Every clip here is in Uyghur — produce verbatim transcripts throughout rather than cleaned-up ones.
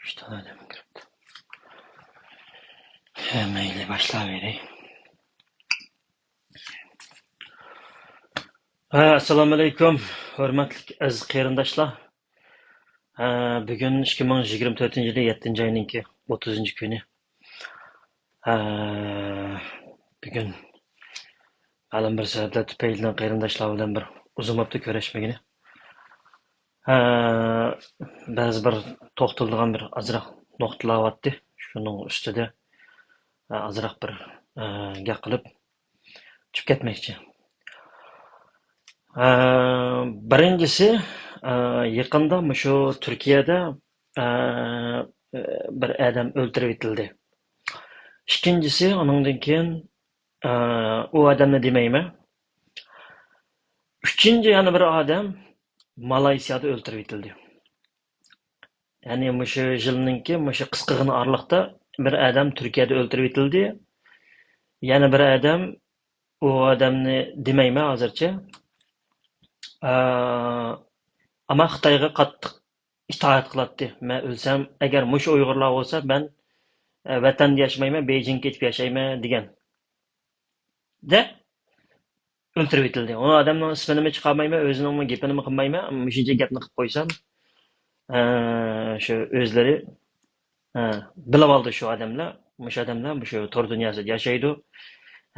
ئۈچ دانە ئادەم كىرىپتۇ. ھە، مەيلى، باشلاۋېرەي. ھە، ئەسسالامۇئەلەيكۇم، ھۆرمەتلىك ئەزىز قېرىنداشلار. ھە، بۈگۈن ئىككى مىڭ يىگىرمە تۆتىنچى يىلى يەتتىنچى ئاينىڭكى ئوتتۇزىنچى كۈنى. ھە، بۈگۈن مەلۇم بىر سەۋەبلەر تۈپەيلىدىن قېرىنداشلار بىلەن بىر ئۇزۇن بوپتۇ كۆرۈشمىگىنى. ھە، بەزى بىر توختىلىدىغان بىر ئازراق نۇقتىلار بارتتى. شۇنىڭ ئۈستىدە، ھە، ئازراق بىر، ھە، گەپ قىلىپ چۈشۈپ كەتمەكچى. ھە، بىرىنچىسى، ھە، يېقىندا مۇشۇ تۈركىيەدە، ھە، بىر ئادەم ئۆلتۈرۈۋېتىلدى. ئىككىنچىسى، ئۇنىڭدىن كېيىن، ئە، ئۇ ئادەمنى دېمەيمەن. ئۈچىنچى يەنە بىر ئادەم مالايسىيادا ئۆلتۈرۈۋېتىلدى. يەنى مۇشۇ يىلنىڭكى مۇشۇ قىسقىغىنە ئارىلىقتا بىر ئادەم تۈركىيەدە ئۆلتۈرۈۋېتىلدى. يەنە بىر ئادەم، ئۇ ئادەمنى دېمەيمەن ھازىرچە. ئە، ئەمما خىتايغا قاتتىق ئىتائەت قىلاتتى. مەن ئۆلسەم، ئەگەر مۇشۇ ئۇيغۇرلار بولسا، مەن، ئە، ۋەتەندە ياشىمايمەن، بېيجىڭغا كېتىپ ياشايمەن دېگەن. دە ئۆلتۈرۈۋېتىلدى. ئۇ ئادەمنىڭ ئىسمىنىمۇ چىقارمايمەن، ئۆزىنىڭمۇ گېپىنىمۇ قىلمايمەن. مۇشۇنچە گەپنى قىلىپ قويسام، ئە، شۇ ئۆزلىرى، ئە، بىلىۋالدى شۇ ئادەملەر. مۇشۇ ئادەملەر مۇشۇ تور دۇنياسىدا ياشايدۇ.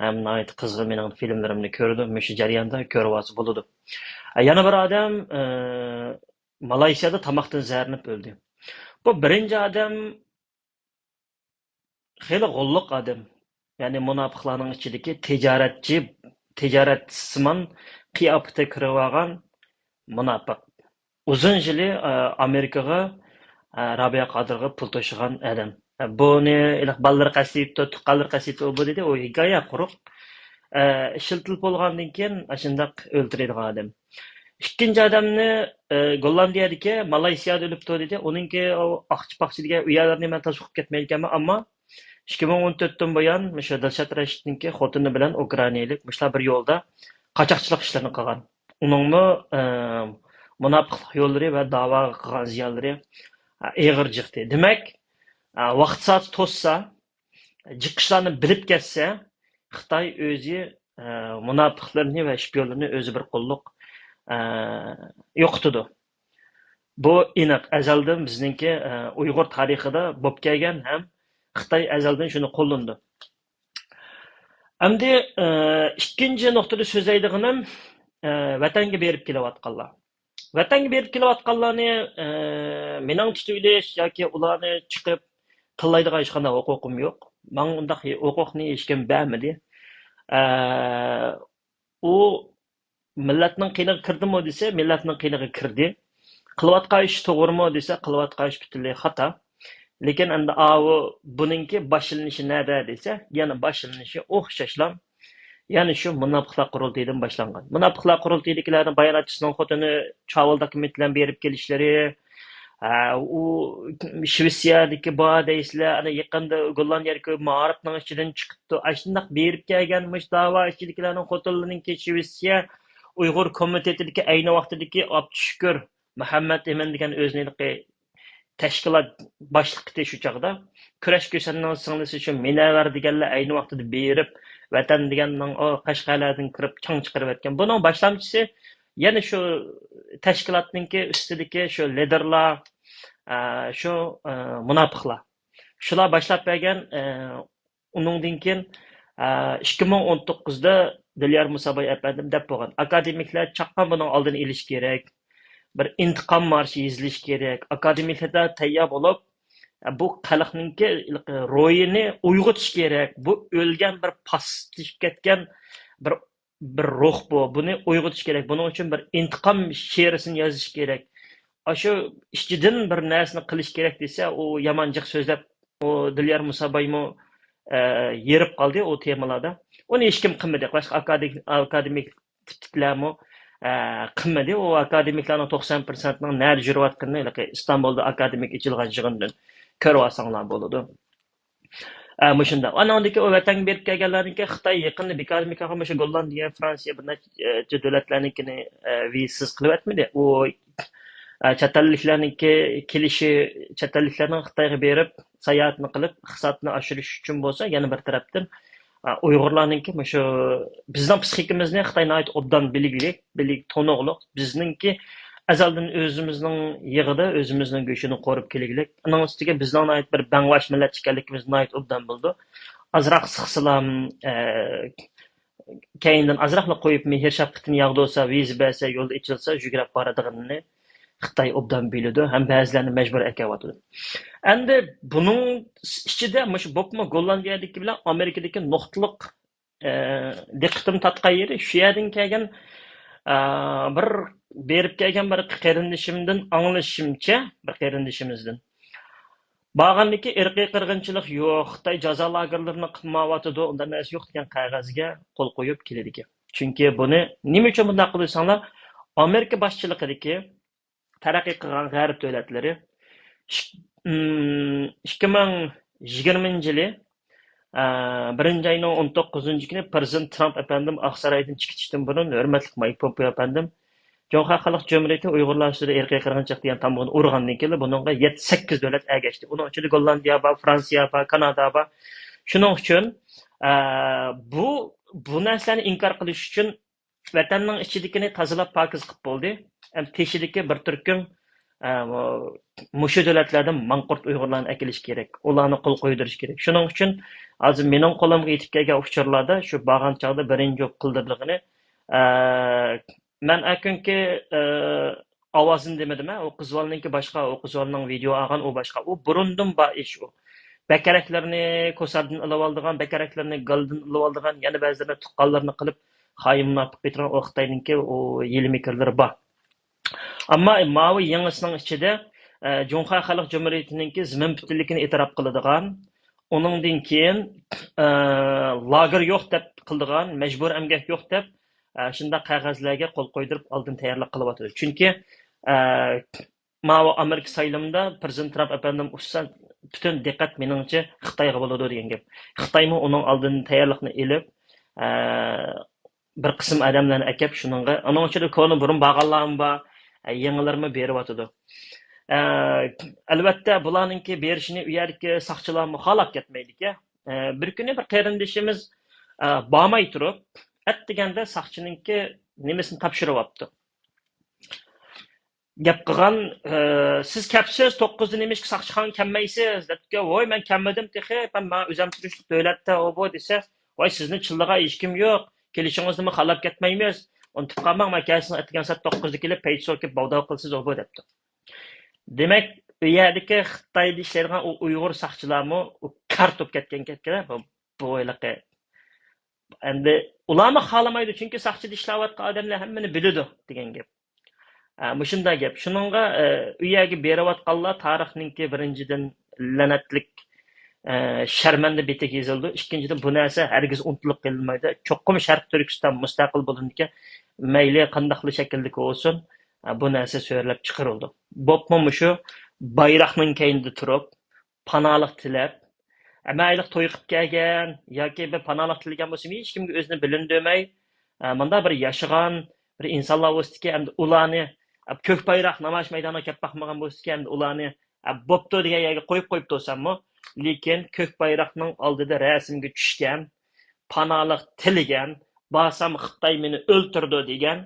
ھەم ناھايىتى قىزغىن مېنىڭ فىلىملىرىمنى كۆرىدۇ. مۇشۇ جەرياندا كۆرۈۋالسا بولىدۇ. ئە، يەنە بىر ئادەم، ئە، مالايسىيادا تاماقتىن زەھەرلىنىپ ئۆلدى. بۇ بىرىنچى ئادەم خېلى غوللۇق ئادەم. يەنى مۇناپىقلارنىڭ ئىچىدىكى تىجارەتچى، تىجارەتچىسىمان قىياپىتىگە كىرىۋالغان مۇناپىق. ئۇزۇن يىلى، ئە، ئامېرىكىغا، ئە، رابىيە قادىرغا پۇل توشۇغان ئادەم. ئە، بۇنى ھېلىقى بالىلىرى قەستىيىپتۇ، تۇغقانلىرى قەستىيىپتۇ، بۇ دېدى، ئۇ ھېكايە قۇرۇق. ئە، ئىشلىتىلىپ بولغاندىن كېيىن ئاشۇنداق ئۆلتۈرىدىغان ئادەم. ئىككىنچى ئادەمنى، ئە، گوللاندىيەدىكى، مالايسىيادا ئۆلۈپتۇ دېدى. ئۇنىڭكى ئۇ ئاقچى-پاقچى دېگەن ئۇ يەرلەرنى مەن تازا ئۇقۇپ كەتمەيدىكەنمەن، ئەمما ئىككى مىڭ ئون تۆتتىن بۇيان مۇشۇ دىلشات رەشىتنىڭكى خوتۇنى بىلەن ئۇكرائىنىيەلىك مۇشۇلار بىر يولدا قاچاقچىلىق ئىشلىرىنى قىلغان. ئۇنىڭمۇ، ئە، مۇناپىقلىق يوللىرى ۋە داۋاغا قىلغان زىيانلىرى، ئە، ئېغىر جىقتى. دېمەك، ئە، ۋاقىت سائىتى توسسا، جىق ئىشلارنى بىلىپ كەتسە، خىتاي ئۆزى، ئە، مۇناپىقلىرىنى ۋە شپىيونلىرىنى ئۆزى بىر قوللۇق، ئە، يوقىتىدۇ. بۇ ئېنىق، ئەزەلدىن بىزنىڭكى، ئە، ئۇيغۇر تارىخىدا بولۇپ كەلگەن ھەم خىتاي ئەزەلدىن شۇنى قوللىنىدۇ. ئەمدى، ئە، ئىككىنچى نۇقتىدا سۆزلەيدىغىنىم، ئە، ۋەتەنگە بېرىپ كېلىۋاتقانلار. ۋەتەنگە بېرىپ كېلىۋاتقانلارنى، ئە، مېنىڭ تۇتۇۋېلىش ياكى ئۇلارنى چىقىپ تىللايدىغان ھېچقانداق ھوقۇقۇم يوق. ماڭا ئۇنداق ھوقۇقنى ھېچكىم بەرمىدى. ئە، ئۇ مىللەتنىڭ قېنىغا كىردىمۇ دېسە، مىللەتنىڭ قېنىغا كىردى. قىلىۋاتقان ئىش توغرىمۇ دېسە، قىلىۋاتقان ئىش پۈتۈنلەي خاتا. لېكىن ئەمدى ئاۋۇ بۇنىڭكى باشلىنىشى نەدە دېسە، يەنە باشلىنىشى ئوخشاشلا يەنە شۇ مۇناپىقلار قۇرۇلتىيىدىن باشلانغان. مۇناپىقلار قۇرۇلتىيىدىكىلەرنىڭ باياناتچىسىنىڭ خوتۇنى چاۋۇل دوكۇمېنت بىلەن بېرىپ كېلىشلىرى، ھە، ئۇ شىۋېتسىيەدىكى بار دەيسىلەر، ئەنە يېقىندا گوللاندىيەدىكى مائارىپنىڭ ئىچىدىن چىقىپتۇ. ئاشۇنداق بېرىپ كەلگەن مۇشۇ داۋا ئىچىدىكىلەرنىڭ خوتۇنلىرىنىڭكى شىۋېتسىيە ئۇيغۇر كومىتېتىدىكى ئەينى ۋاقتىدىكى ئابدۇشۈكۈر مۇھەممەت ئىمىن دېگەن ئۆزىنى ھېلىقى تەشكىلات باشلىقى شۇ چاغدا. كۈرەش كۈسەننىڭ سىڭلىسى شۇ مىنەۋەر دېگەنلەر ئەينى ۋاقتىدا بېرىپ، ۋەتەن دېگەننىڭ ئۇ قەشقەرلەردىن كىرىپ چاڭ چىقىرىۋەتكەن. بۇنىڭ باشلامچىسى يەنە شۇ تەشكىلاتنىڭكى ئۈستىدىكى شۇ لىدېرلار، ئە، شۇ، ئە، مۇناپىقلار. شۇلار باشلاپ بەرگەن، ئە، ئۇنىڭدىن كېيىن، ئىككى مىڭ ئون توققۇزدا دىليار مۇساباي ئەپەندىم دەپ بولغان. ئاكادېمىكلار چاققان بۇنىڭ ئالدىنى ئېلىش كېرەك. بىر ئىنتىقام مارشى يېزىلىشى كېرەك. ئاكادېمىكلار تەييار بولۇپ، بۇ خەلقنىڭكى روھىنى ئويغىتىش كېرەك. بۇ ئۆلگەن بىر پاسسىپ كەتكەن بىر بىر روھ بۇ. بۇنى ئويغىتىش كېرەك. بۇنىڭ ئۈچۈن بىر ئىنتىقام شېئىرىسىنى يېزىش كېرەك. ئاشۇ ئىچىدىن بىر نەرسىنى قىلىش كېرەك دېسە، ئۇ يامان جىق سۆزلەپ، ئۇ دىليار مۇسابايمۇ، ئە، ھېرىپ قالدى ئۇ تېمىلاردا. ئۇنى ھېچكىم قىلمىدى. باشقا ئاكادېمىك، ئاكادېمىك تىپتىكىلەرمۇ، ئە، قىلمىدى. ئۇ ئاكادېمىكلارنىڭ توقسان پىرسەنتىنىڭ نەدە يۈرۈۋاتقىنىنى ھېلىقى ئىستانبۇلدا ئاكادېمىك ئېچىلغان يىغىندىن كۆرۈۋالساڭلار بولىدۇ. ئە، مۇشۇنداق. ئانىڭدىكى ئۇ ۋەتەنگە بېرىپ كەلگەنلەرنىڭكى خىتاي يېقىندا بىكارمىكانغا مۇشۇ گوللاندىيە، فرانسىيە بىر نەچچە دۆلەتلەرنىڭكىنى، ئە، ۋىزىسىز قىلىۋەتمىدى. ئۇ، ئە، چەت ئەللىكلەرنىڭكى كېلىشى، چەت ئەللىكلەرنىڭ خىتايغا بېرىپ، ساياھەتنى قىلىپ، ئىقتىسادنى ئاشۇرۇش ئۈچۈن بولسا، يەنە بىر تەرەپتىن، ئە، ئۇيغۇرلارنىڭكى مۇشۇ بىزنىڭ پسىخىكىمىزنى خىتاي ناھايىتى ئوبدان بىلگۈلۈك، بىلىك، تونۇغلۇق. بىزنىڭكى ئەزەلدىن ئۆزىمىزنىڭ يېغىدا، ئۆزىمىزنىڭ گۆشىنى قورۇپ كېلگۈلۈك. ئۇنىڭ ئۈستىگە بىزنىڭ ناھايىتى بىر بەڭباش مىللەت ئىكەنلىكىمىزنى ناھايىتى ئوبدان بىلىدۇ. ئازراق سىقسىلام، ئە، كەينىدىن ئازراقلا قويۇپ، مېھىر شەپقىتىنى ياغدۇرسا، ۋىزا بەرسە، يولدا ئېچىلسا، يۈگرەپ بارىدىغىنىنى خىتاي ئوبدان بىلىدۇ ھەم بەزىلەرنى مەجبۇر ئەكەۋاتىدۇ. ئەمدى بۇنىڭ ئىچىدە مۇشۇ بولۇپمۇ گوللاندىيەدىكى بىلەن ئامېرىكىدىكى نۇقتىلىق، ئە، دىققىتىم تارتقان يېرى، شۇ يەردىن كەلگەن، ئە، بىر بېرىپ كەلگەن بىر قېرىندىشىمدىن ئاڭلىشىمچە، بىر قېرىندىشىمىزدىن، بارغاندىكى ئىرقىي قىرغىنچىلىق يوق، خىتاي جازا لاگېرلىرىنى قىلمايۋاتىدۇ، ئۇنداق نەرسە يوق دېگەن قەغەزگە قول قويۇپ كېلىدىكەن. چۈنكى بۇنى نېمە ئۈچۈن بۇنداق قىلدى دېسەڭلار، ئامېرىكا باشچىلىقىدىكى تەرەققىي قىلغان غەرب دۆلەتلىرى ئىك-، ئىم، ئىككى مىڭ يىگىرمىنچى يىلى، ئە، بىرىنچى ئاينىڭ ئون توققۇزىنچى كۈنى پىرېزىدېنت ترامپ ئەپەندىم ئاقسارايدىن چىقىشتىن بۇرۇن، ھۆرمەتلىك مايك پومپېئو ئەپەندىم، جۇڭخۇا خەلق جۇمھۇرىيىتى ئۇيغۇرلار ئۈستىدە ئىرقىي قىرغىنچىلىق دېگەن تامغىنى ئۇرغاندىن كېيىن، بۇنىڭغا يەتتە، سەككىز دۆلەت ئەگەشتى. ئۇنىڭ ئىچىدە گوللاندىيە بار، فرانسىيە بار، كانادا بار. شۇنىڭ ئۈچۈن، ئە، بۇ، بۇ نەرسىلەرنى ئىنكار قىلىش ئۈچۈن ۋەتەننىڭ ئىچىدىكىنى تازىلاپ پاكىز قىلىپ بولدى. ئەمدى تېشىدىكى بىر تۈركۈم، ئە، مۇشۇ دۆلەتلەردىن ماڭقۇرت ئۇيغۇرلارنى ئەكېلىش كېرەك، ئۇلارنى قول قويدۇرۇش كېرەك. شۇنىڭ ئۈچۈن ھازىر مېنىڭ قولۇمغا يېتىپ كەلگەن ئۇچۇرلاردا شۇ بارغان چاغدا بىرىنچى بولۇپ قىلدۇرىدىغىنى، ئە، مەن ئەكۈنكى، ئە، ئاۋازىنى دېمىدىم، ئۇ قىز بالىنىڭكى باشقا، ئۇ قىز بالىنىڭ ۋىدېئو ئالغان، ئۇ باشقا. ئۇ بۇرۇندىن بار ئىش ئۇ. بەكرەكلىرىنى كوساردىن ئېلىۋالىدىغان، بەكرەكلىرىنى گالدىن ئېلىۋالىدىغان، يەنە بەزىلىرىنى تۇغقانلىرىنى قىلىپ، خائىن مۇناپىق ئېتىرغان ئۇ خىتاينىڭكى ئۇ ھىيلە مىكىرلىرى بار. ئەمما ماۋۇ يېڭىسىنىڭ ئىچىدە، ئە، جۇڭخۇا خەلق جۇمھۇرىيىتىنىڭكى زېمىن پۈتۈنلۈكىنى ئېتىراپ قىلىدىغان، ئۇنىڭدىن كېيىن، ئە، لاگېر يوق دەپ قىلىدىغان، مەجبۇرىي ئەمگەك يوق دەپ، ئە، شۇنداق قەغەزلەرگە قول قويدۇرۇپ ئالدىن تەييارلىق قىلىۋاتىدۇ. چۈنكى، ئە، ماۋۇ ئامېرىكا سايلىمىدا پىرېزىدېنت ترامپ ئەپەندىم ئۇسسا پۈتۈن دىققەت مېنىڭچە خىتايغا بولىدۇ دېگەن گەپ. خىتايمۇ ئۇنىڭ ئالدىدىن تەييارلىقنى ئېلىپ، ئە، بىر قىسىم ئادەملەرنى ئەكەپ شۇنىڭغا، ئۇنىڭ ئىچىدە كونا بۇرۇن بارغانلارمۇ بار، ئە، يېڭىلىرىمۇ بېرىۋاتىدۇ. ئە، ئەلۋەتتە، بۇلارنىڭكى بېرىشىنى ئۇ يەردىكى ساقچىلارمۇ خالاپ كەتمەيدىكەن. ئە، بىر كۈنى بىر قېرىندىشىمىز، ئە، بارماي تۇرۇپ، ئەتىگەندە ساقچىنىڭكى نېمىسىنى تاپشۇرۇۋاپتۇ. گەپ قىلغان، ئە، «سىز كەپسىز، توققۇزدا نېمىشقا ساقچىخانىغا كەلمەيسىز؟» دەپتىكەن. «ۋوي، مەن كەلمىدىم تېخى، مەن، مانا ئۆزەم تۇرۇشلۇق دۆلەتتە ئۇ بۇ» دېسە، «ۋاي، سىزنى چىللىغان ھېچكىم يوق، كېلىشىڭىزنىمۇ خالاپ كەتمەيمىز، ئۇنتۇپ قالماڭ، مانا كەلسىڭىز ئەتىگەن سائەت توققۇزدا كېلىپ پەيتسو كېلىپ باغداۋ قىلىسىز ئۇ بۇ» دەپتۇ. دېمەك، ئۇ يەردىكى خىتايدا ئىشلەيدىغان ئۇ ئۇيغۇر ساقچىلارمۇ ئۇ كارت بولۇپ كەتكەن كەتكەن بۇ، بۇ ھېلىقى. ئەمدى ئۇلارمۇ خالىمايدۇ، چۈنكى ساقچىدا ئىشلەۋاتقان ئادەملەر ھەممىنى بىلىدۇ دېگەن گەپ. ئە، مۇشۇنداق گەپ. شۇنىڭغا، ئە، ئۇ يەرگە بېرىۋاتقانلار تارىخنىڭكى بىرىنچىدىن لەنەتلىك، ئە، شەرمەندە بېتىگە يېزىلىدۇ. ئىككىنچىدىن، بۇ نەرسە ھەرگىز ئۇنتۇلۇپ قېلىنمايدۇ. چوقۇم شەرقىي تۈركىستان مۇستەقىل بولۇنىدىكەن، مەيلى قانداقلا شەكىلدىكى بولسۇن، ئە، بۇ نەرسە سۆرىلەپ چىقىرىلىدۇ. بولۇپمۇ مۇشۇ بايراقنىڭ كەينىدە تۇرۇپ، پاناھلىق تىلەپ، مەيلى توي قىلىپ كەلگەن ياكى بىر پاناھلىق تىلىگەن بولسىمۇ، ھېچكىمگە ئۆزىنى بىلىندۈرمەي، ئە، مۇنداق بىر ياشىغان بىر ئىنسانلار بولسىدىكى، ئەمدى ئۇلارنى، ئە، كۆك بايراق نامايىش مەيدانىغا كەپ باقمىغان بولسىدىكى، ئەمدى ئۇلارنى، ئە، بوپتۇ دېگەن يەرگە قويۇپ قويۇپ تۇرساممۇ، لېكىن كۆك بايراقنىڭ ئالدىدا رەسىمگە چۈشكەن، پاناھلىق تىلىگەن، بارسام خىتاي مېنى ئۆلتۈرىدۇ دېگەن،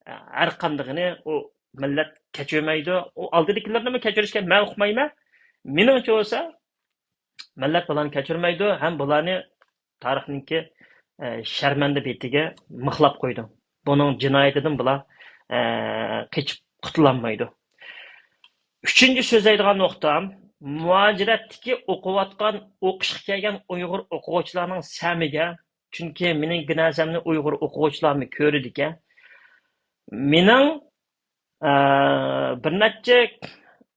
ھەر قاندىقىنى ئۇ مىللەت كەچۈرمەيدۇ. ئۇ ئالدىدىكىلىرىنىمۇ كەچۈرۈشكە مەن ئۇقمايمەن. مېنىڭچە بولسا، مىللەت بۇلارنى كەچۈرمەيدۇ ھەم بۇلارنى تارىخنىڭكى، ئە، شەرمەندە بېتىگە مىخلاپ قويىدۇ. بۇنىڭ جىنايىتىدىن بۇلار، ئە، قېچىپ قۇتۇلالمايدۇ. ئۈچىنچى سۆزلەيدىغان نۇقتام، مۇھاجىرەتتىكى ئوقۇۋاتقان، ئوقۇشقا كەلگەن ئۇيغۇر ئوقۇغۇچىلارنىڭ سەمىگە، چۈنكى مېنىڭ جىنازامنى ئۇيغۇر ئوقۇغۇچىلارمۇ كۆرىدىكەن. مېنىڭ، ئە، بىر نەچچە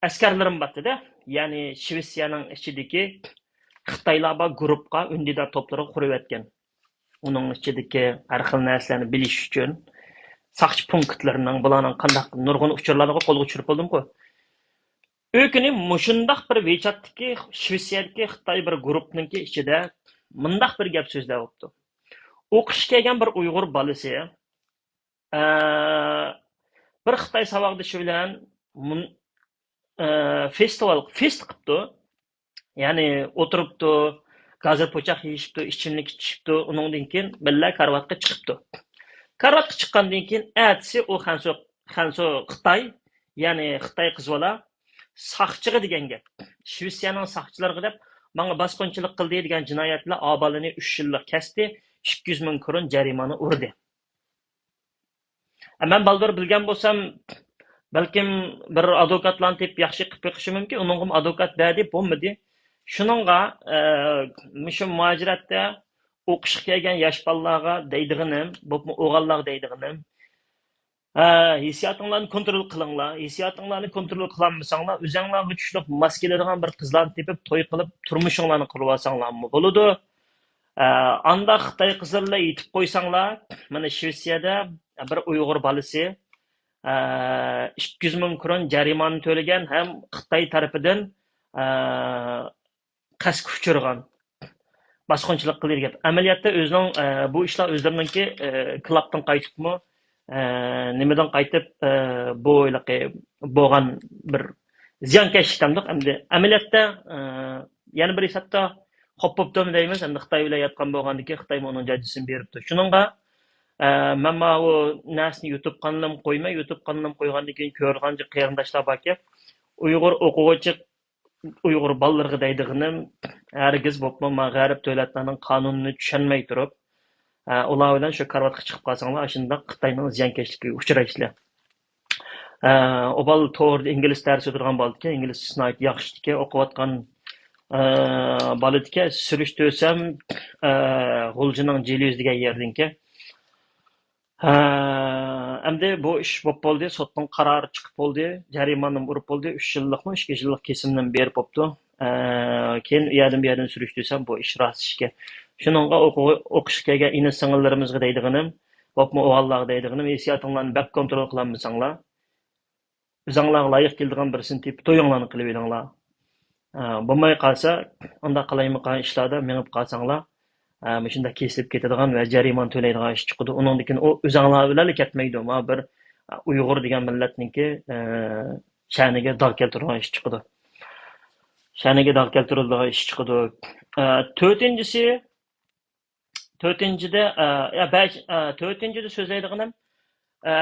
ئەسكەرلىرىم بارتتى-دە، يەنى شىۋېتسىيەنىڭ ئىچىدىكى خىتايلار بار گۇرۇپقا، ئۈندىدار توپلىرىغا قۇرۇۋەتكەن. ئۇنىڭ ئىچىدىكى ھەر خىل نەرسىلەرنى بىلىش ئۈچۈن ساقچى پونكىتلىرىنىڭ، بۇلارنىڭ قانداق نۇرغۇن ئۇچۇرلارنى قولغا چۈشۈرۈپ بولدۇمغۇ. ئۆكۈنۈپ، مۇشۇنداق بىر ۋېچاتتىكى شىۋېتسىيەدىكى خىتاي بىر گۇرۇپنىڭكى ئىچىدە مۇنداق بىر گەپ سۆزلەپ بوپتۇ. ئوقۇشقا كەلگەن بىر ئۇيغۇر بالىسى، ئە، بىر خىتاي ساۋاقدىشى بىلەن مۇن-، ئە، فېستىۋال، فېست قىپتۇ. يەنى ئولتۇرۇپتۇ، گازىر پوچاق يېيىشىپتۇ، ئىچىملىك ئىچىشىپتۇ. ئۇنىڭدىن كېيىن بىللە كارىۋاتقا چىقىپتۇ. كارىۋاتقا چىققاندىن كېيىن ئەتىسى ئۇ خەنسۇ، خەنسۇ خىتاي، يەنى خىتاي قىز بالا ساقچىغا دېگەن گەپ. شىۋېتسىيەنىڭ ساقچىلىرىغا دەپ، ماڭا باسقۇنچىلىق قىلدى دېگەن جىنايەت بىلەن ئا بالىنى ئۈچ يىللىق كەستى، ئىككى يۈز مىڭ كرون جەرىمانە ئۇردى. مەن بالدۇر بىلگەن بولسام، بەلكىم بىر ئادۋوكاتلارنى تېپىپ ياخشى قىلىپ بېقىشى مۇمكىن. ئۇنىڭغىمۇ ئادۋوكات بەردى، بولمىدى. شۇنىڭغا، ئە، مۇشۇ مۇھاجىرەتتە ئوقۇشقا كەلگەن ياش بالىلارغا دەيدىغىنىم، بولۇپمۇ ئوغۇللارغا دەيدىغىنىم، ئە، ھېسسىياتىڭلارنى كونترول قىلىڭلار. ھېسسىياتىڭلارنى كونترول قىلالمىساڭلار، ئۆزۈڭلارغا چۈشلۈك ماس كېلىدىغان بىر قىزلارنى تېپىپ، توي قىلىپ، تۇرمۇشۇڭلارنى قۇرۇۋالساڭلارمۇ بولىدۇ. ئە، ئانداق خىتاي قىزى بىلەن يېتىپ قويساڭلار، مانا شىۋېتسىيەدە بىر ئۇيغۇر بالىسى، ئە، ئىككى يۈز مىڭ كرون جەرىمانە تۆلىگەن ھەم خىتاي تەرىپىدىن، ئە، قەستكە ئۇچرىغان، باسقۇنچىلىق قىلدى دېگەن. ئەمەلىيەتتە ئۆزىنىڭ، ئە، بۇ ئىشلار ئۆزلىرىنىڭكى، ئە، كىلابتىن قايتىپمۇ، ئە، نېمىدىن قايتىپ، ئە، بۇ ھېلىقى بولغان بىر زىيانكەشلىك دەمدۇق. ئەمدى ئەمەلىيەتتە، ئە، يەنە بىر ھېسابتا خوپ بوپتۇمۇ دەيمىز. ئەمدى خىتاي بىلەن ياتقان بولغاندىن كېيىن خىتايمۇ ئۇنىڭ جاجىسىنى بېرىپتۇ. شۇنىڭغا، ئە، مەن ماۋۇ نەرسىنى يۇتۇب قانىلىمغا قويماي، يۇتۇب قانىلىمغا قويغاندىن كېيىن كۆرىدىغانچە قېرىنداشلار باركەن، ئۇيغۇر ئوقۇغۇچى ئۇيغۇر بالىلىرىغا دەيدىغىنىم، ھەرگىز بولۇپمۇ ما غەرب دۆلەتلەرنىڭ قانۇنىنى چۈشەنمەي تۇرۇپ، ئە، ئۇلار بىلەن شۇ كارىۋاتقا چىقىپ قالساڭلار، ئاشۇنداق خىتاينىڭ زىيانكەشلىكىگە ئۇچرايسىلەر. ئە، ئۇ بالا توغرىدا ئىنگلىز دەرس ئۆتىدىغان بالا ئىكەن، ئىنگلىزچىسى ناھايىتى ياخشى ئىكەن، ئوقۇۋاتقان، ئە، بالا ئىكەن، سۈرۈشتۈرسەم، ئە، غۇلجىنىڭ جىلى يۈز دېگەن يەردىن ئىكەن. ھە، ئەمدى بۇ ئىش بولۇپ بولدى، سوتنىڭ قارارى چىقىپ بولدى، جەرىمانىمۇ ئۇرۇپ بولدى، ئۈچ يىللىقمۇ، ئىككى يىللىق كېسىمنىمۇ بېرىپ بوپتۇ. ھە، كېيىن ئۇ يەردىن، بۇ يەردىن سۈرۈشتۈرسەم، بۇ ئىش راست ئىش ئىكەن. شۇنىڭغا ئوقۇ-، ئوقۇشقا كەلگەن ئىنى سىڭىللىرىمىزغا دەيدىغىنىم، بولۇپمۇ ئوغۇللارغا دەيدىغىنىم، ھېسسىياتىڭلارنى بەك كونترول قىلالمىساڭلار، ئۆزۈڭلارغا لايىق كېلىدىغان بىرسىنى تېپىپ تويۇڭلارنى قىلىۋېلىڭلار. ئە، بولماي قالسا، ئۇنداق قالايمىقان ئىشلاردا مېڭىپ قالساڭلار، ئە، مۇشۇنداق كېسىلىپ كېتىدىغان ۋە جەرىمانە تۆلەيدىغان ئىش چىقىدۇ. ئۇنىڭدىن كېيىن ئۇ ئۆزۈڭلار بىلەنلا كەتمەيدۇ. مانا بىر، ئە، ئۇيغۇر دېگەن مىللەتنىڭكى، ئە، شەنىگە داغ كەلتۈرىدىغان ئىش چىقىدۇ. شەنىگە داغ كەلتۈرىدىغان ئىش چىقىدۇ. ئە، تۆتىنچىسى، تۆتىنچىدە، ئە، يا، بەش، ئە، تۆتىنچىدە سۆزلەيدىغىنىم، ئە،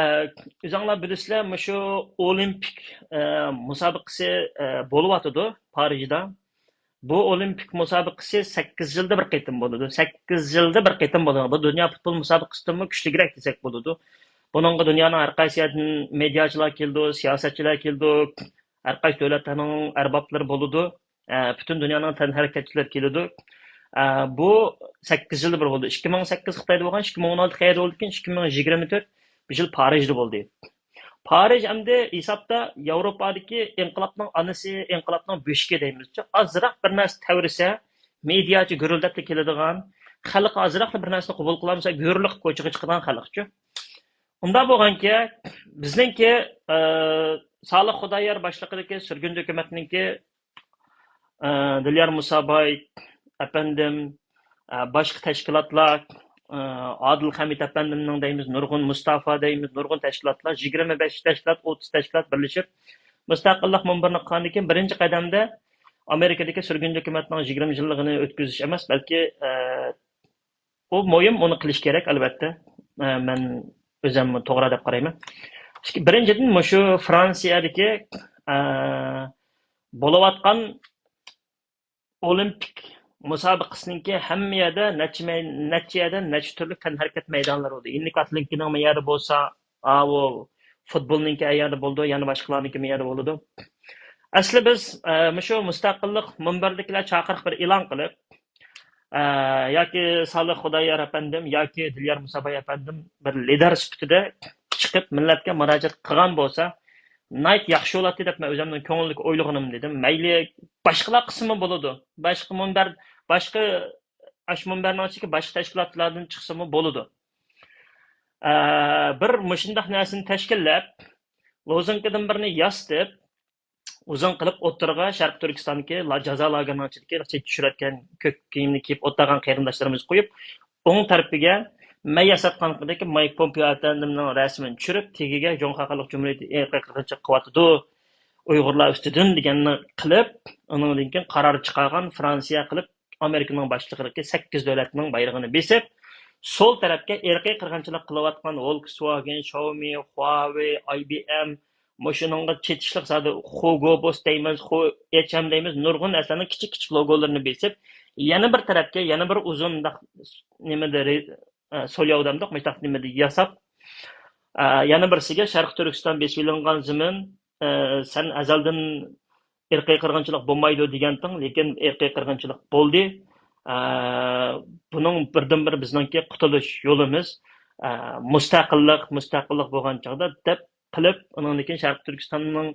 ئۆزۈڭلار بىلىسىلەر، مۇشۇ ئولىمپىك، ئە، مۇسابىقىسى، ئە، بولۇۋاتىدۇ پارىژدا. بۇ ئولىمپىك مۇسابىقىسى سەككىز يىلدا بىر قېتىم بولىدۇ. سەككىز يىلدا بىر قېتىم بولىدۇ. بۇ دۇنيا پۇتبول مۇسابىقىسىدىنمۇ كۈچلۈكرەك دېسەك بولىدۇ. بۇنىڭغا دۇنيانىڭ ھەر قايسى يەردىن مېدىياچىلار كېلىدۇ، سىياسەتچىلەر كېلىدۇ، ھەر قايسى دۆلەتلەرنىڭ ئەربابلىرى بولىدۇ. ئە، پۈتۈن دۇنيانىڭ تەنھەرىكەتچىلىرى كېلىدۇ. ئە، بۇ سەككىز يىلدا بىر بولىدۇ. ئىككى مىڭ سەككىز خىتايدا بولغان، ئىككى مىڭ ئون ئالتە خىتايدا بولدىكەن، ئىككى مىڭ يىگىرمە تۆت بۇ يىل پارىژدا بولدى. پارىژ ئەمدى ھېسابتا ياۋروپادىكى ئىنقىلابنىڭ ئانىسى، ئىنقىلابنىڭ بۆشۈكى دەيمىزچۇ. ئازراق بىر نەرسە تەۋرىسە، مېدىياچە گۈرۈلدەپلا كېلىدىغان، خەلق ئازراقلا بىر نەرسىنى قوبۇل قىلالمىسا، گۈرۈللە قىلىپ كوچىغا چىقىدىغان خەلقچۇ. ئۇنداق بولغانكى، بىزنىڭكى، ئە، سالىھ خۇدايار باشلىقىدىكى سۈرگۈندە ھۆكۈمەتنىڭكى، ئە، دىليار مۇساباي ئەپەندىم، ئە، باشقا تەشكىلاتلار، ئە، ئادىل خەمىت ئەپەندىمنىڭ دەيمىز، نۇرغۇن مۇستافا دەيمىز، نۇرغۇن تەشكىلاتلار، يىگىرمە بەش تەشكىلات، ئوتتۇز تەشكىلات بىرلىشىپ، مۇستەقىللىق مۇنبىرىنى قىلغاندىن كېيىن، بىرىنچى قەدەمدە ئامېرىكىدىكى سۈرگۈندە ھۆكۈمەتنىڭ يىگىرمە يىللىقىنى ئۆتكۈزۈش ئەمەس، بەلكى، ئە، ئۇ مۇھىم، ئۇنى قىلىش كېرەك، ئەلۋەتتە. ئە، مەن ئۆزۈم توغرا دەپ قارايمەن. ئىككى-، بىرىنچىدىن، مۇشۇ فرانسىيەدىكى، ئە، بولۇۋاتقان ئولىمپىك مۇسابىقىسىنىڭكى ھەممە يەردە نەچچە مەي-، نەچچە يەردە نەچچە تۈرلۈك تەنھەرىكەت مەيدانلىرى بولدى. يېنىك ئاتلېتىكىنىڭ مەيدانى بولسا، ئاۋۇ فۇتبولنىڭكى ئەيياردا بولىدۇ، يەنە باشقىلارنىڭكى مەيدانى بولىدۇ. ئەسلى بىز، ئە، مۇشۇ مۇستەقىللىق مۇنبىرىدىكىلەر چاقىرىق بىر ئېلان قىلىپ، ئە، ياكى سالىھ خۇدايار ئەپەندىم ياكى دىليار مۇساباي ئەپەندىم بىر لىدەر سۈپىتىدە چىقىپ مىللەتكە مۇراجىئەت قىلغان بولسا، ناھايىتى ياخشى بولاتتى دەپ مەن ئۆزۈمنىڭ كۆڭلىدىكى ئويلىغىنىم دېدىم. مەيلى باشقىلار قىلسىمۇ بولىدۇ. باشقا مۇنبەر، باشقا، ئاشۇ مۇنبەرنىڭ ئىچىدىكى باشقا تەشكىلاتلاردىن چىقسىمۇ بولىدۇ. ئە، بىر مۇشۇنداق نەرسىنى تەشكىللەپ، لوزۇنكىدىن بىرنى ياسىتىپ، ئۇزۇن قىلىپ ئوتتۇرىغا شەرقىي تۈركىستاندىكى لا-، جازا لاگېرىنىڭ ئىچىدىكى چەت چۈشۈرۈۋەتكەن كۆك كىيىمنى كىيىپ ئولتۇرغان قېرىنداشلىرىمىزنى قويۇپ، ئوڭ تەرىپىگە مەن ياساتقان خىتايدىكى مايك پومپېئو ئەپەندىمنىڭ رەسىمىنى چۈشۈرۈپ، تېگىگە جۇڭخۇا خەلق جۇمھۇرىيىتى ئىنقىلاب قىلغۇچى قىلىۋاتىدۇ، ئۇيغۇرلار ئۈستىدىن دېگەننى قىلىپ، ئۇنىڭدىن كېيىن قارار چىقارغان، فرانسىيە قىلىپ، ئامېرىكىنىڭ باشلىقىدىكى سەككىز دۆلەتنىڭ بايرىغىنى بېسىپ، سول تەرەپكە ئىرقىي قىرغىنچىلىق قىلىۋاتقان ۋولكسۋاگېن، شاۋمى، خۇاۋېي، ئاي بى ئېم، مۇشۇنىڭغا چېتىشلىق زادى خۇگو بوس دەيمىز، خۇ ئېچ ئېم دەيمىز، نۇرغۇن نەرسىلەرنىڭ كىچىك كىچىك لوگولىرىنى بېسىپ، يەنە بىر تەرەپكە، يەنە بىر ئۇزۇن مۇنداق نېمىدە، سولياۋ دەمدۇق، مۇشتاق نېمىدە ياساپ، ئە، يەنە بىرسىگە شەرقىي تۈركىستان بېسىۋېلىنغان زېمىن، ئە، سەن ئەزەلدىن ئىرقىي قىرغىنچىلىق بولمايدۇ دېگەنتىڭ، لېكىن ئىرقىي قىرغىنچىلىق بولدى. ئە، بۇنىڭ بىردىنبىر بىزنىڭكى قۇتۇلۇش يولىمىز، ئە، مۇستەقىللىق، مۇستەقىللىق بولغان چاغدا دەپ قىلىپ، ئۇنىڭدىن كېيىن شەرقىي تۈركىستاننىڭ،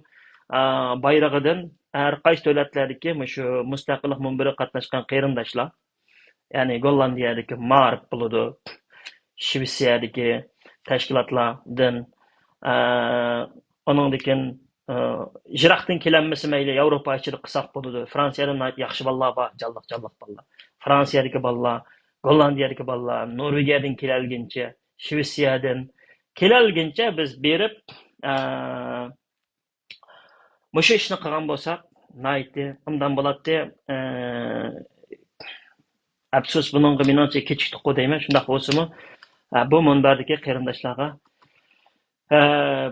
ئە، بايرىقىدىن ھەر قايسى دۆلەتلەردىكى مۇشۇ مۇستەقىللىق مۇنبىرىگە قاتناشقان قېرىنداشلار، يەنى گوللاندىيەدىكى مائارىپ بولىدۇ، شىۋېتسىيەدىكى تەشكىلاتلاردىن، ئە، ئۇنىڭدىن كېيىن، ئە، يىراقتىن كېلەلمىسە مەيلى، ياۋروپا ئىچىدە قىلساق بولىدۇ. فرانسىيەدە ناھايىتى ياخشى بالىلار بار، جانلىق، جانلىق بالىلار. فرانسىيەدىكى بالىلار، گوللاندىيەدىكى بالىلار، نورۋېگىيەدىن كېلەلگىنچە، شىۋېتسىيەدىن كېلەلگىنچە بىز بېرىپ، ئە، مۇشۇ ئىشنى قىلغان بولساق، ناھايىتى ئوبدان بولاتتى. ئە، ئەپسۇس، بۇنىڭغا مېنىڭچە كېچىكتۇققۇ دەيمەن. شۇنداق بولسىمۇ، ئە، بۇ مۇنبەردىكى قېرىنداشلارغا، ئە،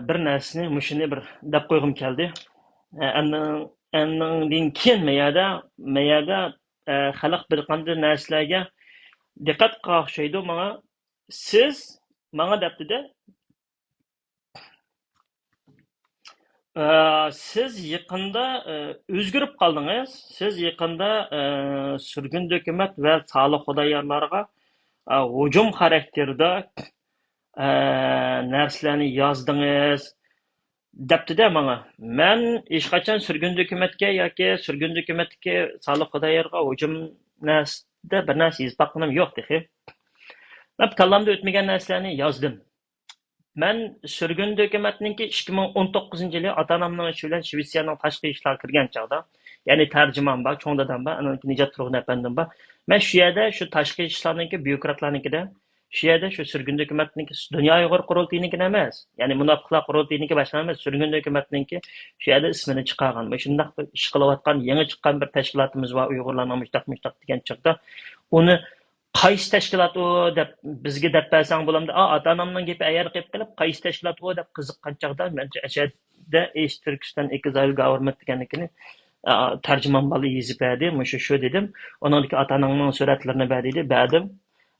بىر نەرسىنى، مۇشۇنى بىر دەپ قويغۇم كەلدى. ئە، ئەننىڭ-، ئەننىڭدىن كېيىن مەيەدە، مەيەدە، ئە، خەلق بىر قانداق نەرسىلەرگە دىققەت قىلغان ئوخشايدۇ ماڭا. سىز ماڭا دەپتىدە، ئە، سىز يېقىندا، ئە، ئۆزگىرىپ قالدىڭىز. سىز يېقىندا، ئە، سۈرگۈندە ھۆكۈمەت ۋە سالىھ خۇدايارلارغا، ئە، ھۇجۇم خاراكتېرىدا، ئە، نەرسىلەرنى يازدىڭىز، دەپتىدە ماڭا. مەن ھېچقاچان سۈرگۈندە ھۆكۈمەتكە ياكى سۈرگۈندە ھۆكۈمەتتىكى سالىھ خۇدايارغا ھۇجۇم نەرسىدە بىر نەرسە يېزىپ باققىنىم يوق تېخى. مەن كاللامدا ئۆتمىگەن نەرسىلەرنى يازدىم. مەن سۈرگۈندە ھۆكۈمەتنىڭكى ئىككى مىڭ ئون توققۇزىنچى يىلى ئاتا-ئانامنىڭ ئىشى بىلەن شىۋېتسىيەنىڭ تاشقى ئىشلارغا كىرگەن چاغدا، يەنى تەرجىمان بار، چوڭ دادام بار، ئاندىن كېيىن نىجات تۇرغۇن ئەپەندىم بار. مەن شۇ يەردە شۇ تاشقى ئىشلارنىڭكى بيۇروكراتلارنىڭكىدە، شۇ يەردە شۇ سۈرگۈندە ھۆكۈمەتنىڭكى، دۇنيا ئۇيغۇر قۇرۇلتىيىنىڭكىنى ئەمەس، يەنى مۇناپىقلار قۇرۇلتىيىنىڭكى باشقا ئەمەس، سۈرگۈندە ھۆكۈمەتنىڭكى شۇ يەردە ئىسمىنى چىقارغان، مۇشۇنداق بىر ئىش قىلىۋاتقان، يېڭى چىققان بىر تەشكىلاتىمىز بار، ئۇيغۇرلارنىڭ مۇشتاق، مۇشتاق دېگەن چاغدا، ئۇنى قايسى تەشكىلات ئۇ دەپ بىزگە دەپ بەرسەڭ بولامدۇ؟ ئا، ئاتا-ئانامنىڭ گېپى ئەيەر قېلىپ قېلىپ، قايسى تەشكىلات ئۇ دەپ قىزىققان چاغدا، مەنچە ئەشەدە ئىش تۈركىستان ئېكزايل گاۋرمېنت دېگەنلىكىنى، ئا، تەرجىمان بالا يېزىپ بەردى. مۇشۇ شۇ دېدىم. ئۇنىڭدىكى ئاتا-ئاناڭنىڭ سۈرەتلىرىنى بەر دېدى. بەردىم.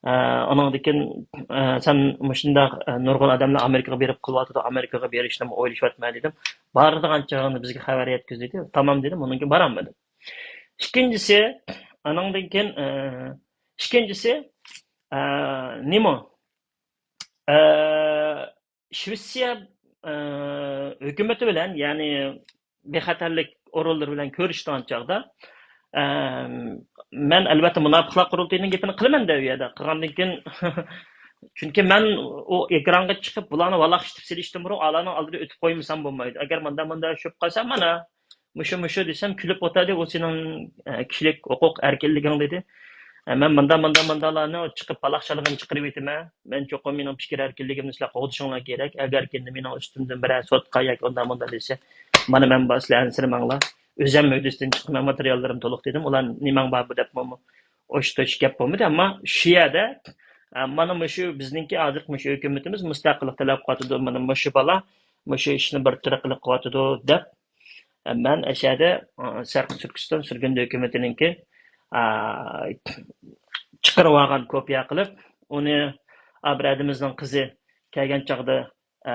ئا، ئۇنىڭدىن كېيىن، ئا، سەن مۇشۇنداق، ئا، نۇرغۇن ئادەملەر ئامېرىكىغا بېرىپ قىلىۋاتىدۇ، ئامېرىكىغا بېرىشنىمۇ ئويلىشىۋاتىمەن دېدىم. بارىدىغان چېغىڭدا بىزگە خەۋەر يەتكۈز دېدى. تامام دېدىم، ئۇنىڭ كېيىن بارالمىدىم. ئىككىنچىسى، ئانىڭدىن كېيىن، ئە، ئىككىنچىسى، ئە، نېمە؟ ئە، شىۋېتسىيە، ئە، ھۆكۈمىتى بىلەن، يەنى بىخەتەرلىك ئورۇنلىرى بىلەن كۆرۈشىدىغان چاغدا، ئە، مەن ئەلۋەتتە مۇناپىقلار قۇرۇلتىيىنىڭ گېپىنى قىلىمەن دە ئۇ يەردە. قىلغاندىن كېيىن، چۈنكى مەن ئۇ ئېكرانغا چىقىپ بۇلارنى ۋالاقىشتىپ سېلىشتىن بۇرۇن ئالارنىڭ ئالدىدا ئۆتۈپ قويمىسام بولمايدۇ. ئەگەر مۇنداق مۇنداق چۈشۈپ قالسا، مانا، مۇشۇ، مۇشۇ دېسەم، كۈلۈپ ئولتۇردى، ئۇ سېنىڭ، ئە، كىشىلىك ھوقۇق ئەركىنلىكىڭ دېدى. ئە، مەن مۇنداق، مۇنداق، مۇنداقلارنى چىقىپ پالاقچىلىقىنى چىقىرىۋېتىمەن. مەن چوقۇم مېنىڭ پىكىر ئەركىنلىكىمنى سىلەر قوغدىشىڭلار كېرەك. ئەگەركى مېنىڭ ئۈستۈمدىن بىرەر سوتقا ياكى ئۇنداق مۇنداق دېسە، مانا مەن بار، سىلەر ئەنسىرىمەڭلار. ئۆزۈم ھۆددىسىدىن چىقىمەن، ماتېرىياللىرىم تولۇق دېدىم. ئۇلار نېمەڭ بار بۇ دەپ مانا ئوش-توش گەپ بولمىدى. ئەمما شۇ يەردە، ئە، مانا مۇشۇ بىزنىڭكى ھازىرقى مۇشۇ ھۆكۈمىتىمىز مۇستەقىللىق تەلەپ قىلىۋاتىدۇ. مانا مۇشۇ بالا مۇشۇ ئىشنى بىر تۈرلۈك قىلىپ قىلىۋاتىدۇ دەپ، مەن ئەشەدە، ئا، شەرقىي تۈركىستان سۈرگۈندە ھۆكۈمىتىنىڭكى، ئا، چىقىرىۋالغان كوپىيە قىلىپ، ئۇنى ئابرەدىمىزنىڭ قىزى كەلگەن چاغدا، ئا،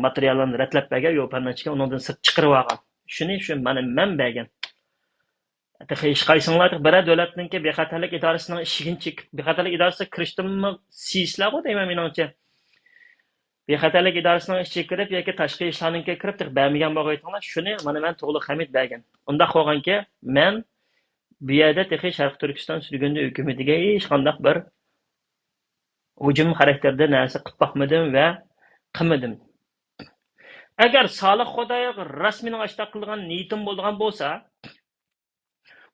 ماتېرىياللارنى رەتلەپ بەرگەن، يوپاننىڭ ئىچىگە ئۇنىڭدىن سىرت چىقىرىۋالغان. شۇنى شۇ مانا مەن بەرگەن. تېخى ھېچقايسىڭلار بىرەر دۆلەتنىڭكى بىخەتەرلىك ئىدارىسىنىڭ ئىشىكىنى چېكىپ، بىخەتەرلىك ئىدارىسىغا كىرىشتىنمۇ سىيىسىلەرغۇ دەيمەن مېنىڭچە. بىخەتەرلىك ئىدارىسىنىڭ ئىچىگە كىرىپ ياكى تاشقى ئىشلارنىڭكىگە كىرىپ تېخى بەرمىگەن بولغايتىڭلار، شۇنى مانا مەن تۇغلۇق ھەمىد بەرگەن. ئۇنداق بولغانكى، مەن بۇ يەردە تېخى شەرقىي تۈركىستان سۈرگۈندە ھۆكۈمىتىگە ھېچقانداق بىر ھۇجۇم خاراكتېرىدە نەرسە قىلىپ باقمىدىم ۋە قىلمىدىم. ئەگەر سالىھ خۇدايارغا راست مېنىڭ ئاشۇنداق قىلىدىغان نىيىتىم بولىدىغان بولسا،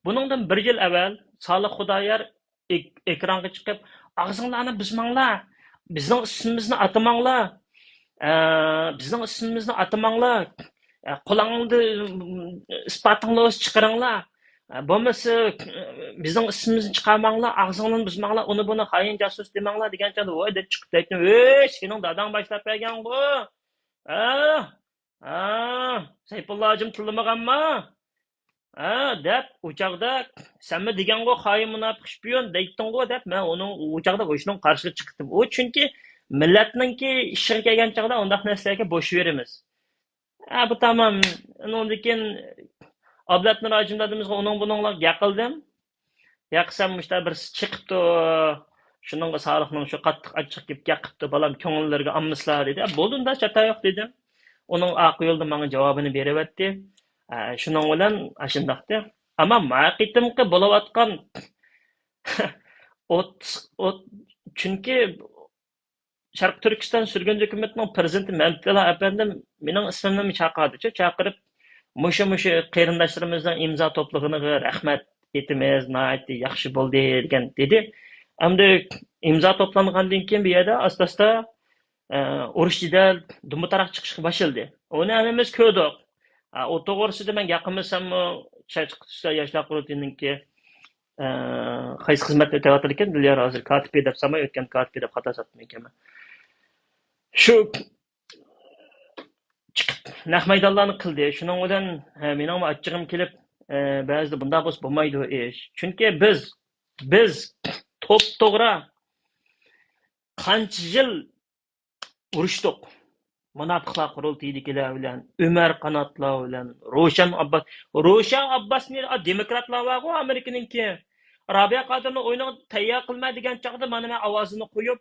بۇنىڭدىن بىر يىل ئەۋۋەل سالىھ خۇدايار ئېك-، ئېكرانغا چىقىپ، «ئاغزىڭلارنى بۇزماڭلار، بىزنىڭ ئىسمىمىزنى ئاتىماڭلار، ئە، بىزنىڭ ئىسمىمىزنى ئاتىماڭلار، قولۇڭدا ئىسپاتىڭلار بولسا چىقىرىڭلار. بولمىسا، بىزنىڭ ئىسمىمىزنى چىقارماڭلار، ئاغزىڭلارنى بۇزماڭلار، ئۇنى بۇنى خائىن جاسۇس دېمەڭلار دېگەن چاغدا، ۋاي دەپ چىقىپ كەتتىم. ۋەي، سېنىڭ داداڭ باشلاپ بەرگەنغۇ. ھە؟ ھە؟ سەيپۇللا ھاجىم تىللىمىغانما؟ ھە؟ دەپ، ئۇ چاغدا سەنمۇ دېگەنغۇ، خائىن، مۇناپىق، شپىيون دەيتتىڭغۇ دەپ، مەن ئۇنىڭ ئۇ چاغدا شۇنىڭ قارشىغا چىقتىم. ئۇ چۈنكى مىللەتنىڭكى ئىشىغا كەلگەن چاغدا ئۇنداق نەرسىلەرگە بوش بېرىمىز. ھە، بۇ تامام. ئۇنىڭدىن كېيىن ئابلەتنۇر ھاجىم دادىمىزغا ئۇنىڭ بۇنىڭلار گەپ قىلدىم. ياقسام مۇشتا بىرسى چىقىپتۇ. شۇنىڭغا سالىقنىڭ شۇ قاتتىق ئاچچىق گېپى گەپ قىپتۇ، بالام، كۆڭۈللىرىگە ئالمىسىلا دېدى. بولدى، ئۇنداق چاتا يوق دېدىم. ئۇنىڭ ئارقا يولدا ماڭا جاۋابىنى بېرىۋەتتى. ئە، شۇنىڭ بىلەن ئاشۇنداقتى. ئەمما ما قېتىمقى بولۇۋاتقان ئوت، ئوت، چۈنكى شەرقىي تۈركىستان سۈرگۈن ھۆكۈمىتىنىڭ پىرېزىدېنتى مەمتىللا ئەپەندىم مېنىڭ ئىسمىمنىمۇ چاقىردىچۇ، چاقىرىپ، مۇشۇ، مۇشۇ قېرىنداشلىرىمىزنىڭ ئىمزا توپلىغىنىغا رەھمەت ئېيتىمىز، ناھايىتى ياخشى بولدى دېگەن دېدى. ئەمدى ئىمزا توپلانغاندىن كېيىن بۇ يەردە ئاستا-ئاستا، ئە، ئۇرۇش جېدەل، دۈمبە تاراق چىقىشقا باشلىدى. ئۇنى ھەممىمىز كۆردۇق. ئە، ئۇ توغرىسىدا مەن گەپ قىلمىساممۇ، شەرقىي تۈركىستان ياشلار قۇرۇلتىيىنىڭكى، ئە، قايسى خىزمەتتە ئۆتەۋاتىدىكەن؟ دىليار ھازىر كاتىپى دەپ سالماي، ئۆتكەن كاتىپى دەپ خاتا ساپتىمىكەنمەن. شۇ چىقىپ نەق مەيدانلارنى قىلدى. شۇنىڭ بىلەن، ھە، مېنىڭمۇ ئاچچىقىم كېلىپ، ئە، بەزىدە بۇنداق بولسا بولمايدۇ ئىش. چۈنكى بىز، بىز توپتوغرا قانچە يىل ئۇرۇشتۇق. مۇناپىقلار قۇرۇلتىيىدىكىلەر بىلەن، ئۆمەر قاناتلار بىلەن، روشەن ئابباس، روشەن ئابباسنى، ئا، دېموكراتلار بارغۇ ئامېرىكىنىڭكى. رابىيە قادىرنى ئويۇنغا تەييار قىلمە دېگەن چاغدا مانا مەن ئاۋازىمنى قويۇپ،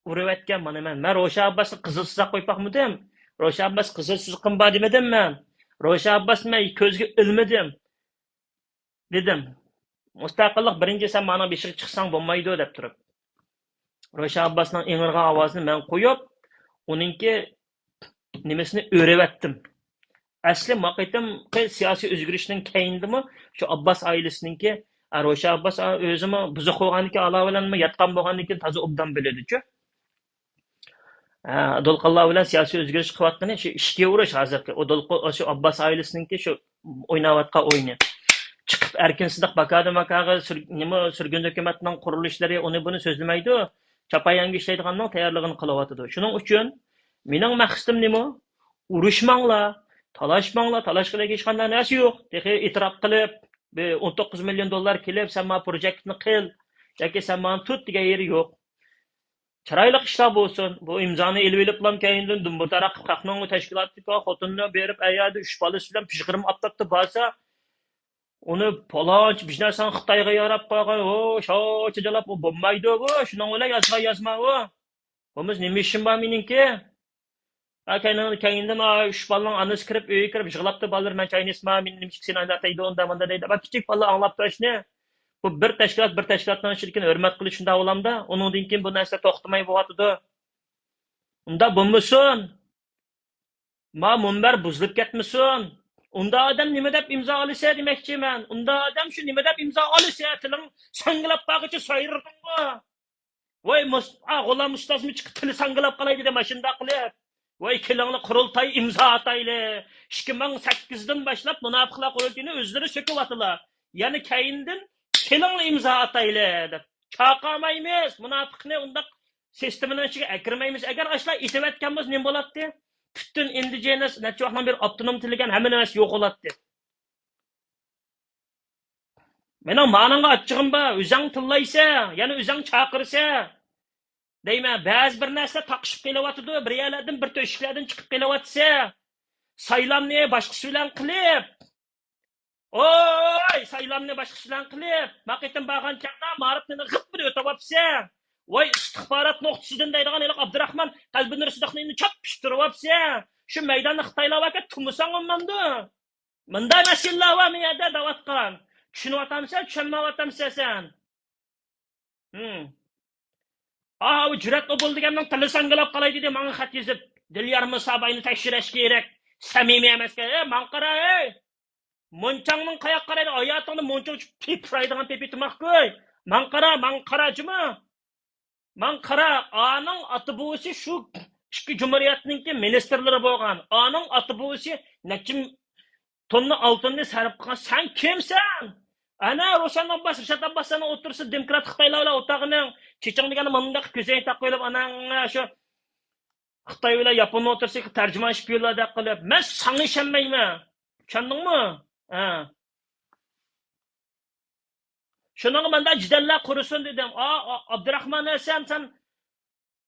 ئۇرۇۋەتكەن مانا مەن. مەن روشەن ئابباسنى قىزىل سىزىق قويۇپ باقمىدىم. روشەن ئابباس قىزىل سىزىقىم بار دېمىدىم مەن. روشەن ئابباسنى مەن كۆزگە ئىلمىدىم. دېدىم. مۇستەقىللىق بىرىنچى، سەن مانا بېشىغا چىقساڭ بولمايدۇ دەپ تۇرۇپ. روشەن ئابباسنىڭ ئىڭرىغان ئاۋازىنى مەن قويۇپ، ئۇنىڭكى نېمىسىنى ئۆرۈۋەتتىم. ئەسلى ما قېتىمقى سىياسىي ئۆزگىرىشنىڭ كەينىدىمۇ شۇ ئابباس ئائىلىسىنىڭكى، ئا، روشەن ئابباس، ئا، ئۆزىمۇ بۇزۇق بولغاندىكىن، ئالا بىلەنمۇ ياتقان بولغاندىكىن تازا ئوبدان بىلىدىچۇ. ئا، دولقۇنلار بىلەن سىياسىي ئۆزگىرىش قىلىۋاتقىنى شۇ ئىچكى ئۇرۇش ھازىرقى. ئۇ دولقۇن، شۇ ئابباس ئائىلىسىنىڭكى شۇ ئويناۋاتقان ئويۇنى. چىقىپ ئەركىن سىدىق باكادىن باكاغا سۈر-، نېمە، سۈرگۈن ھۆكۈمەتنىڭ قۇرۇلۇشلىرى، ئۇنى بۇنى سۆزلىمەيدۇ. چاپايانگە ئىشلەيدىغاننىڭ تەييارلىقىنى قىلىۋاتىدۇ. شۇنىڭ ئۈچۈن مېنىڭ مەقسىتىم نېمە؟ ئۇرۇشماڭلار، تالاشماڭلار، تالاشقىلىك ھېچقانداق نەرسە يوق. تېخى ئېتىراپ قىلىپ، بىر ئون توققۇز مىليون دوللار كېلىپ، سەن مانا پروجېكتنى قىل ياكى سەن مانا تۇت دېگەن يېرى يوق. چىرايلىق ئىشلار بولسۇن. بۇ ئىمزانى ئېلىۋېلىپلا كەينىدىن دۇمبۇر تاراق خەقنىڭ تەشكىلاتىدىكى خوتۇننى بېرىپ، ئەيەردە ئۈچ بالىسى بىلەن پىژغىرىم ئاپتاپتا بارسا، ئۇنى پالانچە بىر نەرسەڭ خىتايغا ياراپ قالغان، ھو، شۇنچە جالاپ، ئۇ بولمايدۇ بۇ. شۇنىڭ بىلەن يازغان يازما ئۇ. بولمىسا نېمە ئىشىم بار مېنىڭكى؟ ھە، كەينىڭ-، كەينىدىن، ئا، ئۈچ بالىنىڭ ئانىسى كىرىپ، ئۆيگە كىرىپ يىغلاپتۇ، بالىلىرىم، مەن چاينىسىما، مېنى نېمە ئىچكۈسى ئانداق دەيدۇ، ئۇنداق مۇنداق دەيدۇ. بۇ كىچىك بالىلار ئاڭلاپ تۇرۇشنى، بۇ بىر تەشكىلات، بىر تەشكىلاتنىڭ ئىچىدىكىنى ھۆرمەت قىلىش شۇنداق بولامدا؟ ئۇنىڭدىن كېيىن بۇ نەرسە توختىماي بولۇۋاتىدۇ. ئۇنداق بولمىسۇن. ما مۇنبەر بۇزۇلۇپ كەتمىسۇن. ئۇنداق ئادەم نېمە دەپ ئىمزا ئالىسە دېمەكچىمەن. ئۇنداق ئادەم شۇ نېمە دەپ ئىمزا ئالىسە، تىلىڭ ساڭگىلاپ قالغىچە سايرىدىڭغۇ. ۋاي، مۇس-، ئا، غۇلام ئۇستازمۇ چىقىپ تىلى ساڭگىلاپ قالاي دېدى ماشىنىدا قىلىپ. ۋاي، كېلىڭلار قۇرۇلتاي ئىمزا ئاتايلى. ئىككى مىڭ سەككىزدىن باشلاپ مۇناپىقلار قۇرۇلتىيىنى ئۆزلىرى سۆكۈۋاتىلا. يەنە كەينىدىن كېلىڭلار ئىمزا ئاتايلى دەپ. چاقىرمايمىز، مۇناپىقنى ئۇنداق سىستېمىنىڭ ئىچىگە ئەكىرمەيمىز. ئەگەر ئاشۇلار ئېتىۋەتكەن بولسا نېمە بولاتتى؟ پۈتۈن ئىندىجېنەس نەچچە ۋاقىتنىڭ بېرى ئاپتونوم تىلىگەن ھەممە نەرسە يوق بولاتتى. مېنىڭ مانىڭغا ئاچچىقىم بار. ئۆزۈڭ تىللايسەن، يەنە ئۆزۈڭ چاقىرىسەن. دەيمەن، بەزى بىر نەرسىلەر تاقىشىپ قېلىۋاتىدۇ، بىر يەرلەردىن، بىر تۆشۈكلەردىن چىقىپ قېلىۋاتىسەن. سايلامنى باشقىسى بىلەن قىلىپ، ۋوي، سايلامنى باشقىسى بىلەن قىلىپ، ما قېتىم بارغان چاغدا مائارىپنى غىپ بىر ئۆتۈۋاپسەن. ۋوي، ئىستىخبارات نۇقتىسىدىن دەيدىغان ھېلىقى ئابدۇراخمان قەلبىنۇر سىدىقنى چاپپىشتۇرۇۋاپسەن. شۇ مەيداندا خىتايلار باركەن، تۇمىساڭ بولمامدۇ؟ مۇنداق مەسىلىلەر بار مۇ يەردە دەۋاتقان. چۈشىنىۋاتامسەن، چۈشەنمەيۋاتامسەن سەن؟ ھىم. ئاۋۇ جۈرئەت ئوبۇل دېگەننىڭ تىلى ساڭگىلاپ قالاي دېدى، ماڭا خەت يېزىپ. دىليار مۇساباينى تەكشۈرۈش كېرەك. سەمىمىي ئەمەسكەن. ئەي، ماڭا قارا، ئەي! مۇنچاڭنىڭ قاياققا قارايدۇ؟ ھاياتىڭدا مۇنچىڭ پىپىرايدىغان پىپى تۇماققۇ. ماڭا قارا، ماڭا قارا جۇمۇ. ماڭا قارا، ئانىڭ ئاتا بوۋىسى شۇ ئىككى جۇمھۇرىيەتنىڭكى مىنىستىرلىرى بولغان. ئانىڭ ئاتا بوۋىسى نەچچە توننا ئالتۇننى سەرپ قىلغان. سەن كىمسەن؟ ئەنە روشەن ئابباس، رىشات ئابباسلارنىڭ ئوتتۇرىسىدا دېموكرات خىتايلار بىلەن ئوتتۇرغىنىڭ. چېچىڭدە يەنە مۇنداق كۆزەينەك تاقىۋېلىپ، ئاناڭ شۇ خىتاي بىلەن ياپون ئوتتۇرىسىدىكى تەرجىمان شپىيونلاردەك قىلىپ، مەن ساڭا ئىشەنمەيمەن. چۈشەندىڭمۇ؟ ھە. شۇنىڭغا مەندە جېدەللەر قۇرۇسۇن دېدىم. ئا، ئا، ئابدۇراخمان ھەسەن، سەن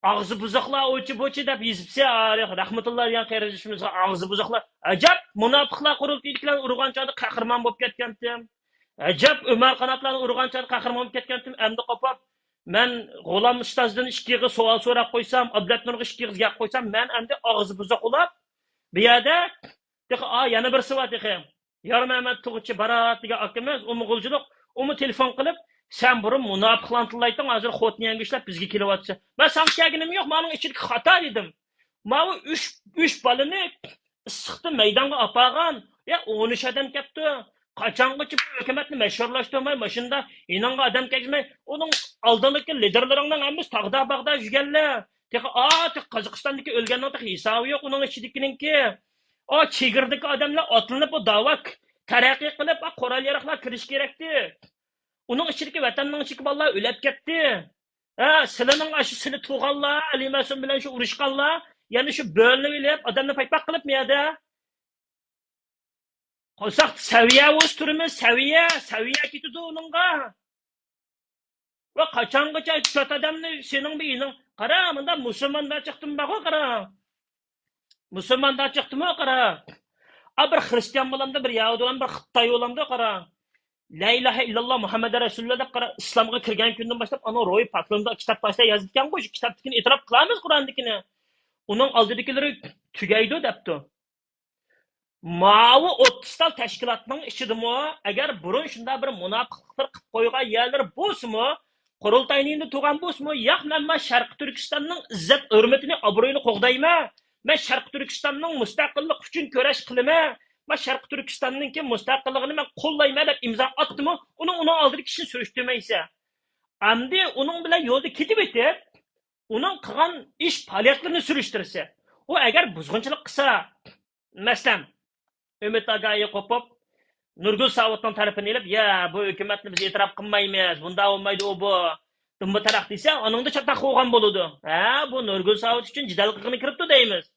ئاغزى بۇزۇقلار ئوچى بوچى دەپ يېزىپسەن، ئارىخ رەھمەتۇللا دېگەن قېرىندىشىمىزغا ئاغزى بۇزۇقلار. ئەجەب، مۇناپىقلار قۇرۇلتىيىدىكىلەرنى ئۇرغان چاغدا قەھرىمان بولۇپ كەتكەنتىم. ئەجەب، ئۆمەر قاناتلارنى ئۇرغان چاغدا قەھرىمان بولۇپ كەتكەنتىم. ئەمدى قوپۇپ، مەن غۇلام ئۇستازدىن ئىككى ئېغىز سوئال سوراپ قويسام، ئابلەت نۇرغا ئىككى ئېغىز گەپ قويسام، مەن ئەمدى ئاغزى بۇزۇق بولاپ، بۇ يەردە، تېخى، ئا، يەنە بىرسى بار تېخى. يارمەمەت تۇغۇچى بارات دېگەن ئاكىمىز، ئۇمۇ غۇلجىلىق، ئۇمۇ تېلېفون قىلىپ، سەن بۇرۇن مۇناپىقلارنى تىللايتتىڭ، ھازىر خوتۇننى يەڭگۈشلەپ بىزگە كېلىۋاتىسەن. مەن ساڭا كەلگىنىم يوق، مانىڭ ئىچىدىكى خاتا دېدىم. ماۋۇ ئۈچ، ئۈچ بالىنى ئىسسىقتا مەيدانغا ئاپارغان، يا ئون ئۈچ ئادەم كەپتۇ. قاچانغىچە بۇ ھۆكۈمەتنى مەشھۇرلاشتۇرماي، مۇشۇنداق يېنىڭغا ئادەم كەلگۈزمەي، ئۇنىڭ ئالدىڭدىكى لىدېرلىرىڭنىڭ ھەممىسى تاغدا باغدا يۈرگەنلەر. تېخى، ئا، تېخى قازاقىستاندىكى ئۆلگەننىڭ تېخى ھېسابى يوق ئۇنىڭ ئىچىدىكىنىڭكى. ئا، چېگرىدىكى ئادەملەر ئاتلىنىپ، ئۇ داۋا ك-، تەرەققىي قىلىپ، ئا، قورال ياراغلار كىرىش كېرەكتى. ئۇنىڭ ئىچىدىكى ۋەتەننىڭ ئىچىدىكى بالىلار ئۆلۈپ كەتتى. ھە، سىلىنىڭ ئاشۇ سىلى تۇغانلار، ئەلى مەسۇم بىلەن شۇ ئۇرۇشقانلار، يەنە شۇ بۆلۈنۈپ ئېلىپ، ئادەمنى پايپاق قىلىپمۇ يەردە؟ قورساق سەۋىيە ئۆستۈرىمىز، سەۋىيە، سەۋىيە كېتىدۇ ئۇنىڭغا. ۋە قاچانغىچە چوت ئادەمنى سېنىڭ بىر ئىنىڭ، قارا، مۇندا مۇسۇلماندا چىقتىمۇ بارغۇ، قارا. مۇسۇلماندا چىقتىمۇ، قارا. ئا، بىر خرىستىيان بولامدۇ، بىر يەھۇدىي بولامدۇ، بىر خىتاي بولامدۇ، قارا. لا ئىلاھە ئىللاللا مۇھەممەد رەسۇلۇللا دەپ، قارا، ئىسلامغا كىرگەن كۈندىن باشلاپ ئانىڭ روھى پاكلىنىدۇ، كىتاب باشلاپ يازىدىكەنغۇ، شۇ كىتابتىكىنى ئېتىراپ قىلامىز قۇرئاندىكىنى. ئۇنىڭ ئالدىدىكىلىرى تۈگەيدۇ دەپتۇ. ماۋۇ ئوتتۇز تال تەشكىلاتنىڭ ئىچىدىمۇ، ئەگەر بۇرۇن شۇنداق بىر مۇناپىقلىقلار قىلىپ قويغان يەرلىرى بولسىمۇ، قۇرۇلتاينىڭ تۇغان بولسىمۇ، ياق، مەن، مەن شەرقىي تۈركىستاننىڭ ئىززەت ھۆرمىتىنى، ئابرۇيىنى قوغدايمەن، مەن شەرقىي تۈركىستاننىڭ مۇستەقىللىقى ئۈچۈن كۈرەش قىلىمەن، مەن شەرقىي تۈركىستاننىڭكى مۇستەقىللىقىنى مەن قوللايمەن دەپ ئىمزا ئاتتىمۇ، ئۇنىڭ، ئۇنىڭ ئالدىدىكى كىشىنى سۈرۈشتۈرمەيسەن. ئەمدى ئۇنىڭ بىلەن يولدا كېتىۋېتىپ، ئۇنىڭ قىلغان ئىش پائالىيەتلىرىنى سۈرۈشتۈرسە، ئۇ ئەگەر بۇزغۇنچىلىق قىلسا، مەسىلەن، ئۈمىد ئاگاھى قوپۇپ، نۇرگۈل ساۋۇتنىڭ تەرىپىنى ئېلىپ، يا، بۇ ھۆكۈمەتنى بىز ئېتىراپ قىلمايمىز، بۇنداق بولمايدۇ ئۇ بۇ، دۇمبا تاراق دېسە، ئۇنىڭدا چاتاق بولغان بولىدۇ. ھە، بۇ نۇرگۈل ساۋۇت ئۈچۈن جېدەل قىلغىنى كىرىپتۇ دەيمىز.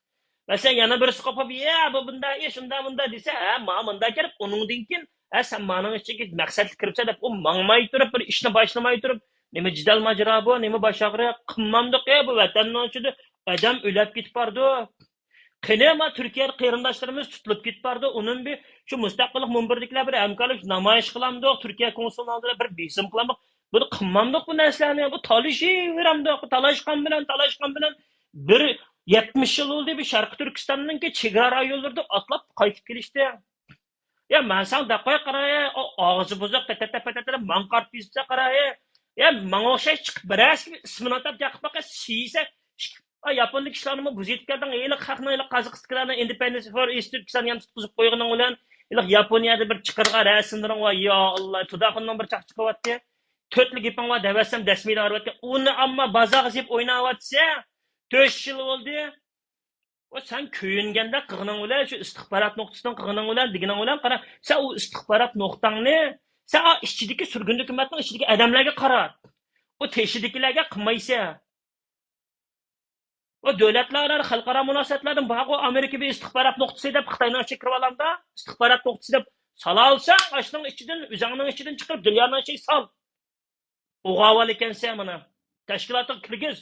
مەسىلەن، يەنە بىرسى قوپۇپ، يا، بۇ بۇنداق ئىش، ئۇنداق بۇنداق دېسە، ھە، ما مۇنداق كىرىپ، ئۇنىڭدىن كېيىن، ھە، سەن مانىڭ ئىچىگە مەقسەتلىك كىرىپسەن دەپ، ئۇ ماڭماي تۇرۇپ، بىر ئىشنى باشلىماي تۇرۇپ، نېمە جېدەل ماجىرا بۇ، نېمە باش ئاغرىق، قىلمامدۇق يا، بۇ ۋەتەننىڭ ئىچىدە ئادەم ئۆلۈپ كېتىپ بارىدۇ. قېنى، ما تۈركىيەدە قېرىنداشلىرىمىز تۇتۇلۇپ كېتىپ بارىدۇ. ئۇنىڭ بىر شۇ مۇستەقىللىق مۇنبىرىدىكىلەر بىر ھەمكارلىشىپ نامايىش قىلامدۇق، تۈركىيە كونسۇلىنىڭ ئالدىدا بىر بېسىم قىلامدۇق. بۇنى قىلمامدۇق بۇ نەرسىلەرنى. بۇ تالىشىۋېرەمدۇق. بۇ تالاشقان بىلەن، تالاشقان بىلەن بىر يەتمىش يىل بولدى بۇ شەرقىي تۈركىستاننىڭكى چېگرا رايونلىرىدا ئاتلاپ قايتىپ كېلىشتى. يا، مەن ساڭا دەپ قوياي، قارا، ئاغزى بۇزۇق، پەتەتە، پەتەتە، ماڭا قارىتىپ يۈرسە، قارا، يا، ماڭا ئوخشاش چىقىپ بىرەرسىگە ئىسمىنى ئاتاپ گەپ قىلىپ باققان سىيسە، ئا، ياپونىيىدىكى ئىشلارنىمۇ بۇزۇۋېتىپ كەلدىڭ. ھېلىقى خەقنىڭ، ھېلىقى قازاقىستىكىلەرنىڭ ئىندېپېندېنس فور ئىنستىتۇتكە سەن يەنە تۇتقۇزۇپ قويغىنىڭ بىلەن، ھېلىقى ياپونىيەدە بىر چىقىرغان رەسىملىرىڭ بار. يا ئاللا، تۇداخۇننىڭ بىر چاقچىقى بارتتى. تۆتلا گېپىڭ بار دەۋەتسەم، دەسمىيلەر ئۇرۇۋەتكەن. ئۇنى ئەمما بازارغا سېلىپ ئويناۋاتىسەن. تۆت يىل بولدى. ئۇ سەن كۆيۈنگەندەك قىلغىنىڭ بىلەن، شۇ ئىستىخبارات نۇقتىسىدىن قىلغىنىڭ بىلەن، دېگىنىڭ بىلەن قارا، سەن ئۇ ئىستىخبارات نۇقتاڭنى، سەن ئا ئىچىدىكى سۈرگۈندە ھۆكۈمەتنىڭ ئىچىدىكى ئادەملەرگە قارا. ئۇ تېشىدىكىلەرگە قىلمايسەن. ئۇ دۆلەتلەر ئارا خەلقئارا مۇناسىۋەتلەردىن بارغۇ ئامېرىكا بىر ئىستىخبارات نۇقتىسى دەپ خىتاينىڭ ئىچىگە كىرىۋالامدا، ئىستىخبارات نۇقتىسى دەپ سالالىساڭ، ئاشۇنىڭ ئىچىدىن، ئۆزۈڭنىڭ ئىچىدىن چىقىرىپ دۇنيانىڭ ئىچىگە سال. ئوغاۋال ئىكەنسەن مانا. تەشكىلاتقا كىرگۈز.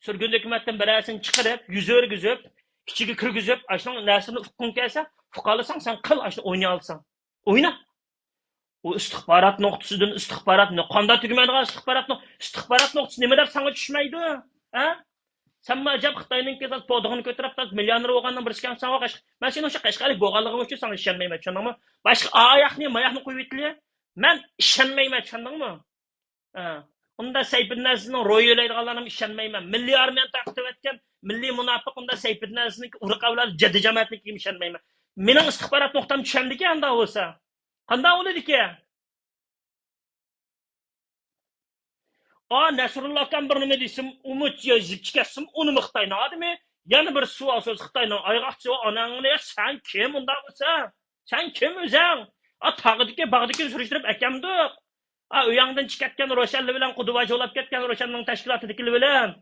سۈرگۈندە ھۆكۈمەتتىن بىرەرسىنى چىقىرىپ، يۈز ئۆرگۈزۈپ، ئىچىگە كىرگۈزۈپ، ئاشۇنىڭ نەرسىنى ئۇققۇڭ كەلسە، ئۇقالىساڭ سەن قىل، ئاشۇنى ئوينىيالىساڭ. ئوينا. ئۇ ئىستىخبارات نۇقتىسىدىن ئىستىخبارات نۇ-، قانداق تۈگىمەيدىغان ئىستىخبارات نۇ-، ئىستىخبارات نۇقتىسى نېمە دەپ ساڭا چۈشمەيدۇ؟ ھە؟ سەنمۇ ئەجەب خىتاينىڭكى پودىغىنى كۆتۈرۈپ، مىليونېر بولغاننىڭ بىرسى ئىكەنسەن، ساڭا قاش-، مەن سېنىڭ شۇ قەشقەرلىك بولغانلىقىڭ ئۈچۈن ساڭا ئىشەنمەيمەن، چۈشەندىڭمۇ؟ باشقا ئاياقنى، ماياقنى قويۇۋېتىلى. مەن ئىشەنمەيمەن، چۈشەندىڭمۇ؟ ھە. ئۇندا سەيپىدىن ئەزىزنىڭ روھى ئۆلەيدىغانلارنىمۇ ئىشەنمەيمەن. مىللىي ئارمىيەنى تارقىتىۋەتكەن مىللىي مۇناپىق ئۇندا سەيپىدىن ئەزىزنىڭكى ئۇرۇق ئەۋلادى جەددىي جامائەتنىڭكىگىمۇ ئىشەنمەيمەن. مېنىڭ ئىستىخبارات نۇقتام چۈشەندىكەن ئۇندا بولسا. قانداق بولىدىكەن؟ ئا، نەسرۇللا ئاكام بىر نېمە دېسىمۇ، ئۇمۇ يېزىپ چىقسىمۇ، ئۇنىمۇ خىتاينىڭ ئادىمى، يەنە بىر سوئال سوز خىتاينىڭ ئايغاقچى ئاناڭنى، سەن كىم ئۇنداق بولسا؟ سەن كىم ئۆزۈڭ؟ ئا، تاغدىكى، باغدىكىنى سۈرۈشتۈرۈپ ئەكەمدۇق. ئا، ئۆيۈڭدىن چىقىۋەتكەن روشەنلى بىلەن قۇدۇ باجۇلاپ كەتكەن روشەننىڭ تەشكىلاتىدىكىلەر بىلەن.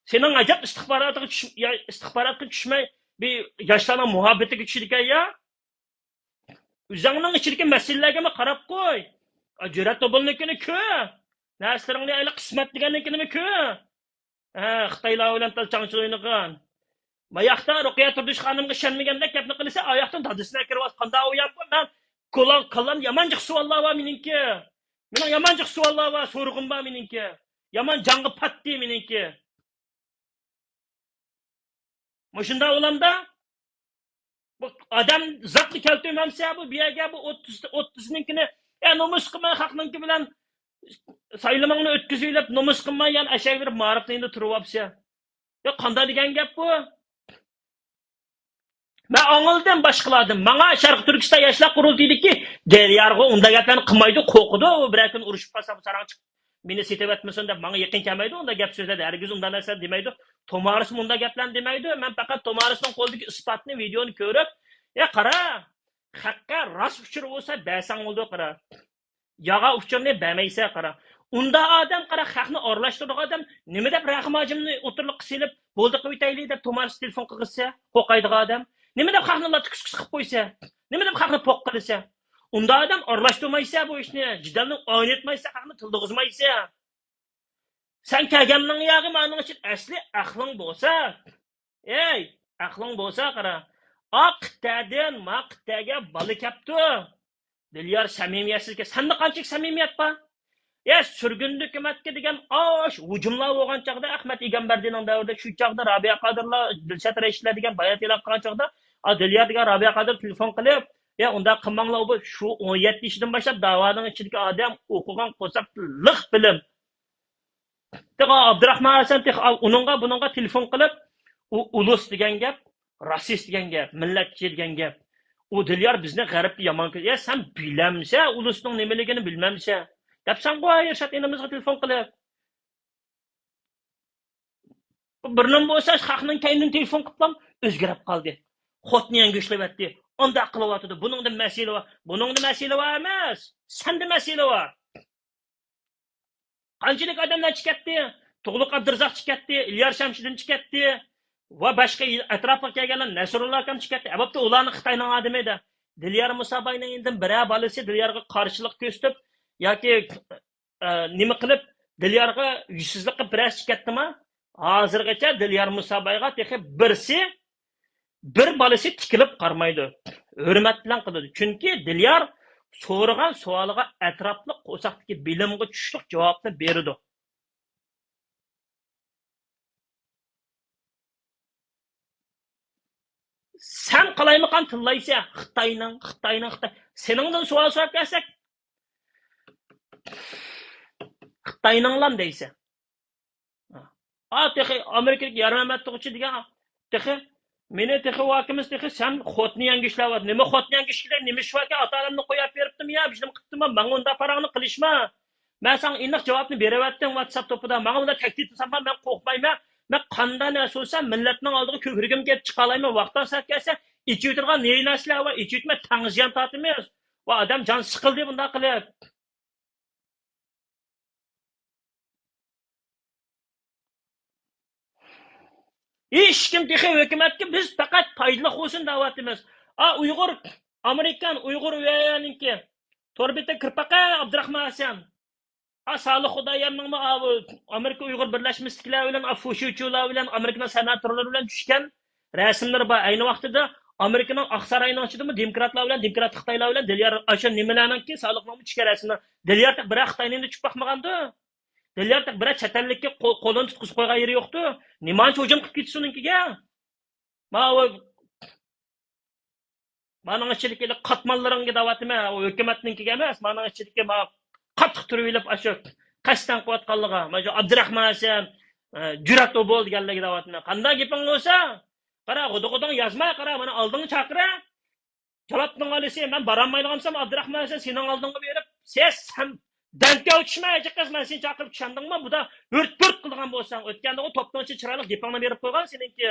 سېنىڭ ئەجەب ئىستىخباراتىغا چۈش-، يا، ئىستىخباراتقا چۈشمەي، بىر ياشلارنىڭ مۇھەببىتىگە چۈشىدىكەن يا. ئۆزۈڭنىڭ ئىچىدىكى مەسىلىلەرگىمۇ قاراپ قوي. ئا، جۈرئەت ئوبۇلنىڭكىنى كۆر. نەرسىلىرىڭنى ئەيلە قىسمەت دېگەننىڭكىنىمۇ كۆر. ھە، خىتايلار بىلەن تال چاڭچىل ئوينىغان. ماياقتا رۇقىيە تۇردۇش خانىمغا ئىشەنمىگەندەك گەپنى قىلسا، ئاياقتىن دادىسىنى ئەكىرىۋالسا قانداق ئويۇم بۇ؟ مەن كولام، كاللام يامان جىق سوئاللار بار مېنىڭكى. مېنىڭ يامان جىق سوئاللار بار، سورىقىم بار مېنىڭكى. يامان جانغا پاتتى مېنىڭكى. مۇشۇنداق بولامدا، بۇ ئادەم زاتنى كەلتۈرمەمسە، بۇ، بۇ يەرگە بۇ ئوتتۇز، ئوتتۇزنىڭكىنى، يا، نومۇس قىلماي خەقنىڭكى بىلەن سايلىماڭنى ئۆتكۈزۈۋېلىپ، نومۇس قىلماي، يەنە ئەشەگە بېرىپ مائارىپنى ئېلىپ تۇرۇۋاپسە. يا، قانداق دېگەن گەپ بۇ؟ مەن ئاڭلىدىم باشقىلاردىن. ماڭا شەرقىي تۈركىستان ياشلار قۇرۇلتىيىدىكى دىليارغا ئۇنداق گەپلەرنى قىلمايدۇ، قورقىدۇ. ئۇ بىرەر كۈن ئۇرۇشۇپ قالسا، بۇ ساراڭ چىقىپ مېنى سېتىۋەتمىسۇن دەپ ماڭا يېقىن كەلمەيدۇ. ئۇنداق گەپ سۆزلەردە ھەرگىز ئۇنداق نەرسە دېمەيدۇ. تومارىس ئۇنداق گەپلەرنى دېمەيدۇ. مەن پەقەت تومارىسنىڭ قولىدىكى ئىسپاتنى، ۋىدېئونى كۆرۈپ، يا قارا، خەققە راست ئۇچۇر بولسا بەرسەڭ بولىدۇ، قارا. ياغا ئۇچۇرنى بەرمەيسەن، قارا. ئۇنداق ئادەم، قارا، خەقنى ئارىلاشتۇرىدىغان ئادەم نېمە دەپ رەھىم ھاجىمنى ئوتتۇرىلىققا سېلىپ، بولدى قىلىۋېتەيلى دەپ تومارىس تېلېفون قىلغۇزسا، قوقايدىغان ئادەم. نېمە دەپ خەقنى لاتە كۈسكۈس قىلىپ قويسا؟ نېمە دەپ خەقنى پوق قىلىسا؟ ئۇنداق ئادەم ئارىلاشتۇرمايسا بۇ ئىشنى، جېدەلنى ئويناتمايسا، خەقنى تىلدىرغۇزمايسا. سەن كەلگەننىڭ ياغى مانىڭ ئۈچۈن ئەسلى ئەقلىڭ بولسا، ئەي، ئەقلىڭ بولسا قارا، ئا قىتئەدىن ما قىتئەگە بالا كەپتۇ. دىليار سەمىمىيەتسىزكەن. سەندە قانچىلىك سەمىمىيەت بار؟ يا سۈرگۈندە ھۆكۈمەتكە دېگەن ئاش ھۇجۇملار بولغان چاغدا، ئەخمەت ئىگەمبەردىنىڭ دەۋرىدە، شۇ چاغدا رابىيە قادىرلار، دىلشات رەشىتلەر دېگەن بايان ئېلان قىلغان چاغدا، ئا دىليار دېگەن رابىيە قادىر تېلېفون قىلىپ، يا ئۇنداق قىلماڭلار، بۇ شۇ ئون يەتتە يېشىدىن باشلاپ داۋانىڭ ئىچىدىكى ئادەم ئوقۇغان قورساق لىق بىلىم. تېخى ئابدۇراخمان ھەسەن تېخى ئۇنىڭغا، بۇنىڭغا تېلېفون قىلىپ، ئۇ ئۇلۇس دېگەن گەپ، راسىست دېگەن گەپ، مىللەتچى دېگەن گەپ. ئۇ دىليار بىزنى غەربكە يامان كۆر-، يا سەن بىلەمسە، ئۇلۇسنىڭ نېمىلىكىنى بىلمەمسە؟ دەپسەنغۇ ئەرشات ئىنىمىزغا تېلېفون قىلىپ. بىرنېمە بولسا، خەقنىڭ كەينىدىن تېلېفون قىلىپلام ئۆزگىرىپ قالدى. خوتۇنى يەڭگۈشلىۋەتتى. ئانداق قىلىۋاتىدۇ. بۇنىڭدا مەسىلە بار. بۇنىڭدا مەسىلە بار ئەمەس. سەندە مەسىلە بار. قانچىلىك ئادەملەر چىقەتتى؟ تۇغلۇق ئابدۇرازاق چىقەتتى، ئىليار شەمشىدىن چىقەتتى ۋە باشقا ئەتراپقا كەلگەنلەر، نەسرۇللا ئاكام چىقەتتى. ئەلۋەتتە، ئۇلارنىڭ خىتاينىڭ ئادىمى دە. دىليار مۇساباينىڭ يېنىدىن بىرەر بالىسى دىليارغا قارشىلىق كۆرسىتىپ ياكى، ئە، نېمە قىلىپ، دىليارغا يۈزسىزلىك قىلىپ بىرەرسى چىقەتتىما؟ ھازىرغىچە دىليار مۇسابايغا تېخى بىرسى بىر بالىسى تىكىلىپ قارىمايدۇ، ھۆرمەت بىلەن قىلىدۇ. چۈنكى دىليار سورىغان سوئالىغا ئەتراپلىق، قورساقتىكى بىلىمغا چۈشلۈك جاۋابنى بېرىدۇ. سەن قالايمىقان تىللايسەن، خىتاينىڭ، خىتاينىڭ، خىتاي. سېنىڭدىن سوئال سوراپ كەلسەك، خىتاينىڭلام دەيسەن. ئا، تېخى ئامېرىكىدىكى يارمەمەت توغچى دېگەن، تېخى مېنى تېخى ۋاكىمىز تېخى سەن خوتۇنى يەڭگۈشلەۋات. نېمە خوتۇنى يەڭگۈشلەك، نېمە ئىش باركەن، ئاتا ئانامنى قويۇپ بېرىپتىمۇ يا، بىزنى قىپتىمۇ، ماڭا ئۇنداق پاراڭنى قىلىشما. مەن ساڭا ئېنىق جاۋابنى بېرىۋەتتىم ۋاتساپ توپىدا. ماڭا ئۇنداق تەھدىت قىلساڭ، مەن قورقمايمەن. مەن قانداق نەرسە بولسا، مىللەتنىڭ ئالدىغا كۆكرىكىمنى كېرىپ چىقالايمەن. ۋاقتىڭ سەل كەلسە، ئېچىۋېتىدىغان نەرسىلەر بار، ئېچىۋېتىمەن، تەڭ زىيان تارتىمىز. ۋا ئادەم جان سىقىلدى بۇنداق قىلىپ. ھېچكىم تېخى ھۆكۈمەتكە بىز پەقەت پايدىلىق بولسۇن دەۋاتىمىز. ئا، ئۇيغۇر، ئامېرىكان، ئۇيغۇر ۋەيەنىڭكى تور بېتىگە كىرىپ باقە، ئابدۇراخمان ھەسەن. ئا، سالىھ خۇدايەمنىڭمۇ، ئا، بۇ ئامېرىكا ئۇيغۇر بىرلەشمىسىدىكىلەر بىلەن، ئا، فۇشۇچۇلار بىلەن، ئامېرىكىنىڭ سېناتورلىرى بىلەن چۈشكەن رەسىملىرى بار. ئەينى ۋاقتىدا ئامېرىكىنىڭ ئاقساراينىڭ ئىچىدىمۇ دېموكراتلار بىلەن، دېموكراتلىق خىتايلار بىلەن دىليار ئاشۇ نېمىلەرنىڭكى سالىھنىڭمۇ چۈشكەن رەسىملىرى. دىليار بىرەر خىتاينى چۈشۈپ باقمىغاندۇ. دىليار بىرەر چەت ئەللىككە قو-، قولىنى تۇتقۇزۇپ قويغان يېرى يوقتۇ. نېمانچە ھۇجۇم قىلىپ كېتىسۇ ئۇنىڭكىگە؟ ماۋۇ، مانىڭ ئىچىدىكى قاتماللىرىڭغا دەۋاتىمەن، ئۇ ھۆكۈمەتنىڭكىگە ئەمەس، مانىڭ ئىچىدىكى ما قاتتىق تۇرۇۋېلىپ، ئاشۇ قەستەن قىلىۋاتقانلىقىغا، مانا شۇ ئابدۇراخمان ھەسەن، ئە، جۈرئەت ئوبۇل دېگەنلەرگە دەۋاتىمەن. قانداق گېپىڭ بولسا، قارا، غۇدۇقىدىڭ يازما، قارا، مانا ئالدىڭغا چاقىرە. جالاپنىڭ ئالىسى، مەن بارالمايدىغان بولسام، ئابدۇراخمان ھەسەن سېنىڭ ئالدىڭغا بېرىپ، سەن دەنتەگە چۈشمە، ھېچقىس، مەن سېنى چاقىرىپ چۈشەندىڭمۇ؟ بۇدا ھۈرت-پۈرت قىلىدىغان بولساڭ، ئۆتكەندىغۇ توپنىڭ ئىچىدە چىرايلىق گېپىڭنى بېرىپ قويغان سېنىڭكى.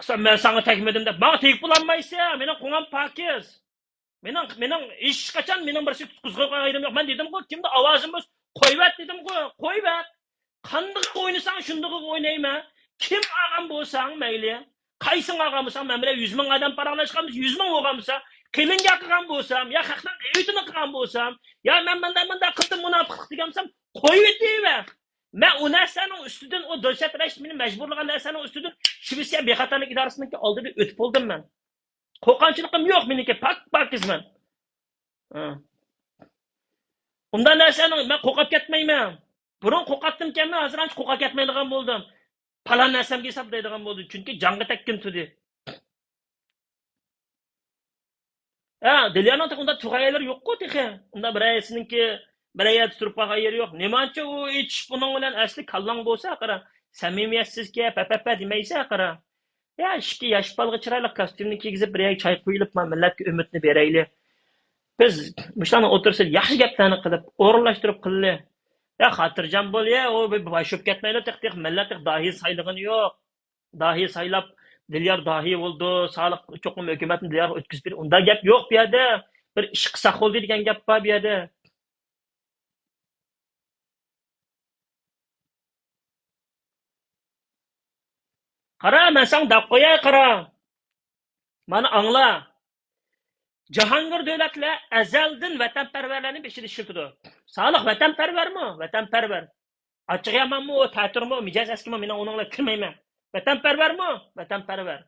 قىلسام، مەن ساڭا تەگمىدىم دەپ، ماڭا تېگىپ بولالمايسەن. مېنىڭ قوڭام پاكىز. مېنىڭ، مېنىڭ ھېچقاچان مېنىڭ بىرسى تۇتقۇزغان يېرىم يوق. مەن دېدىمغۇ، كىمدە ئاۋازىم بولسا، قويۇۋەت دېدىمغۇ، قويۇۋەت. قاندىقىغا ئوينىساڭ، شۇندىقىغا ئوينايمەن. كىم ئالغان بولساڭ مەيلى، قايسىڭ ئالغان بولساڭ، مەن بىلەن يۈز مىڭ ئادەم پاراڭلاشقان بولسا، يۈز مىڭ بولغان بولسا، قېلىنگە قىلغان بولسام، يا خەقنىڭ غەيۋىتىنى قىلغان بولسام، يا مەن مۇنداق، مۇنداق قىلدىم، مۇناپىقلىق دېگەن بولسام، قويۇۋېتىۋەر. مەن ئۇ نەرسەنىڭ ئۈستىدىن، ئۇ دىلشات رەشىت مېنى مەجبۇرلىغان نەرسەنىڭ ئۈستىدىن شىۋېتسىيە بىخەتەرلىك ئىدارىسىنىڭكى ئالدىدا ئۆتۈپ بولدۇم مەن. قورققانچىلىقىم يوق مېنىڭكى، پاك-پاكىز مەن. ھە. ئۇنداق نەرسەنىڭ مەن قورقۇپ كەتمەيمەن. بۇرۇن قورقاتتىمكەنمەن، ھازىر ئانچە قورقۇپ كەتمەيدىغان بولدۇم. پالان نەرسەمگە ھېسابلايدىغان بولدۇم، چۈنكى جانغا تەگكىن تۇردى. ھە، دىليارنىڭ تېخى ئۇنداق تۇرغان يەرلىرى يوققۇ تېخى. ئۇنداق بىرەرسىنىڭكى بىرەر يەردە تۇرۇپ قالغان يېرى يوق. نېمانچە ئۇ ئېچىشىپ ئۇنىڭ بىلەن ئەسلى كاللاڭ بولسا قارا، سەمىمىيەتسىزكەن، پەپەپە دېمەيسە قارا. يا، ئىككى ياش بالىغا چىرايلىق كاستيۇمنى كىيگۈزۈپ، بىر يەرگە چاي قۇيۇلۇپ، ما مىللەتكە ئۈمىدنى بېرەيلى. بىز مۇشۇلارنىڭ ئوتتۇرىسىدا ياخشى گەپلەرنى قىلىپ، ئورۇنلاشتۇرۇپ قىللى. يا، خاتىرجەم بول، يا، ئۇ بىر باش بولۇپ كەتمەيلى، تېخى، تېخى مىللەت تېخى داھىي سايلىغىنى يوق. داھىي سايلاپ، دىليار داھىي بولىدۇ، سالىھ چوقۇم ھۆكۈمەتنى دىليارغا ئۆتكۈزۈپ بېرىدۇ. ئۇنداق گەپ يوق بۇ يەردە. بىر ئىش قىلساق بولدى دېگەن گەپ بار بۇ يەردە. قارا، مەن ساڭا دەپ قوياي، قارا. مانا ئاڭلا. جاھانگىر دۆلەتلەر ئەزەلدىن ۋەتەنپەرۋەرلەرنى بېشىدا ئىشلىتىدۇ. سالىھ ۋەتەنپەرۋەرمۇ؟ ۋەتەنپەرۋەر. ئاچچىقى يامانمۇ، ئۇ تەتۈرمۇ، مىجەز ئەسكىمۇ، مېنىڭ ئۇنىڭ بىلەن كىرمەيمەن. ۋەتەنپەرۋەرمۇ؟ ۋەتەنپەرۋەر.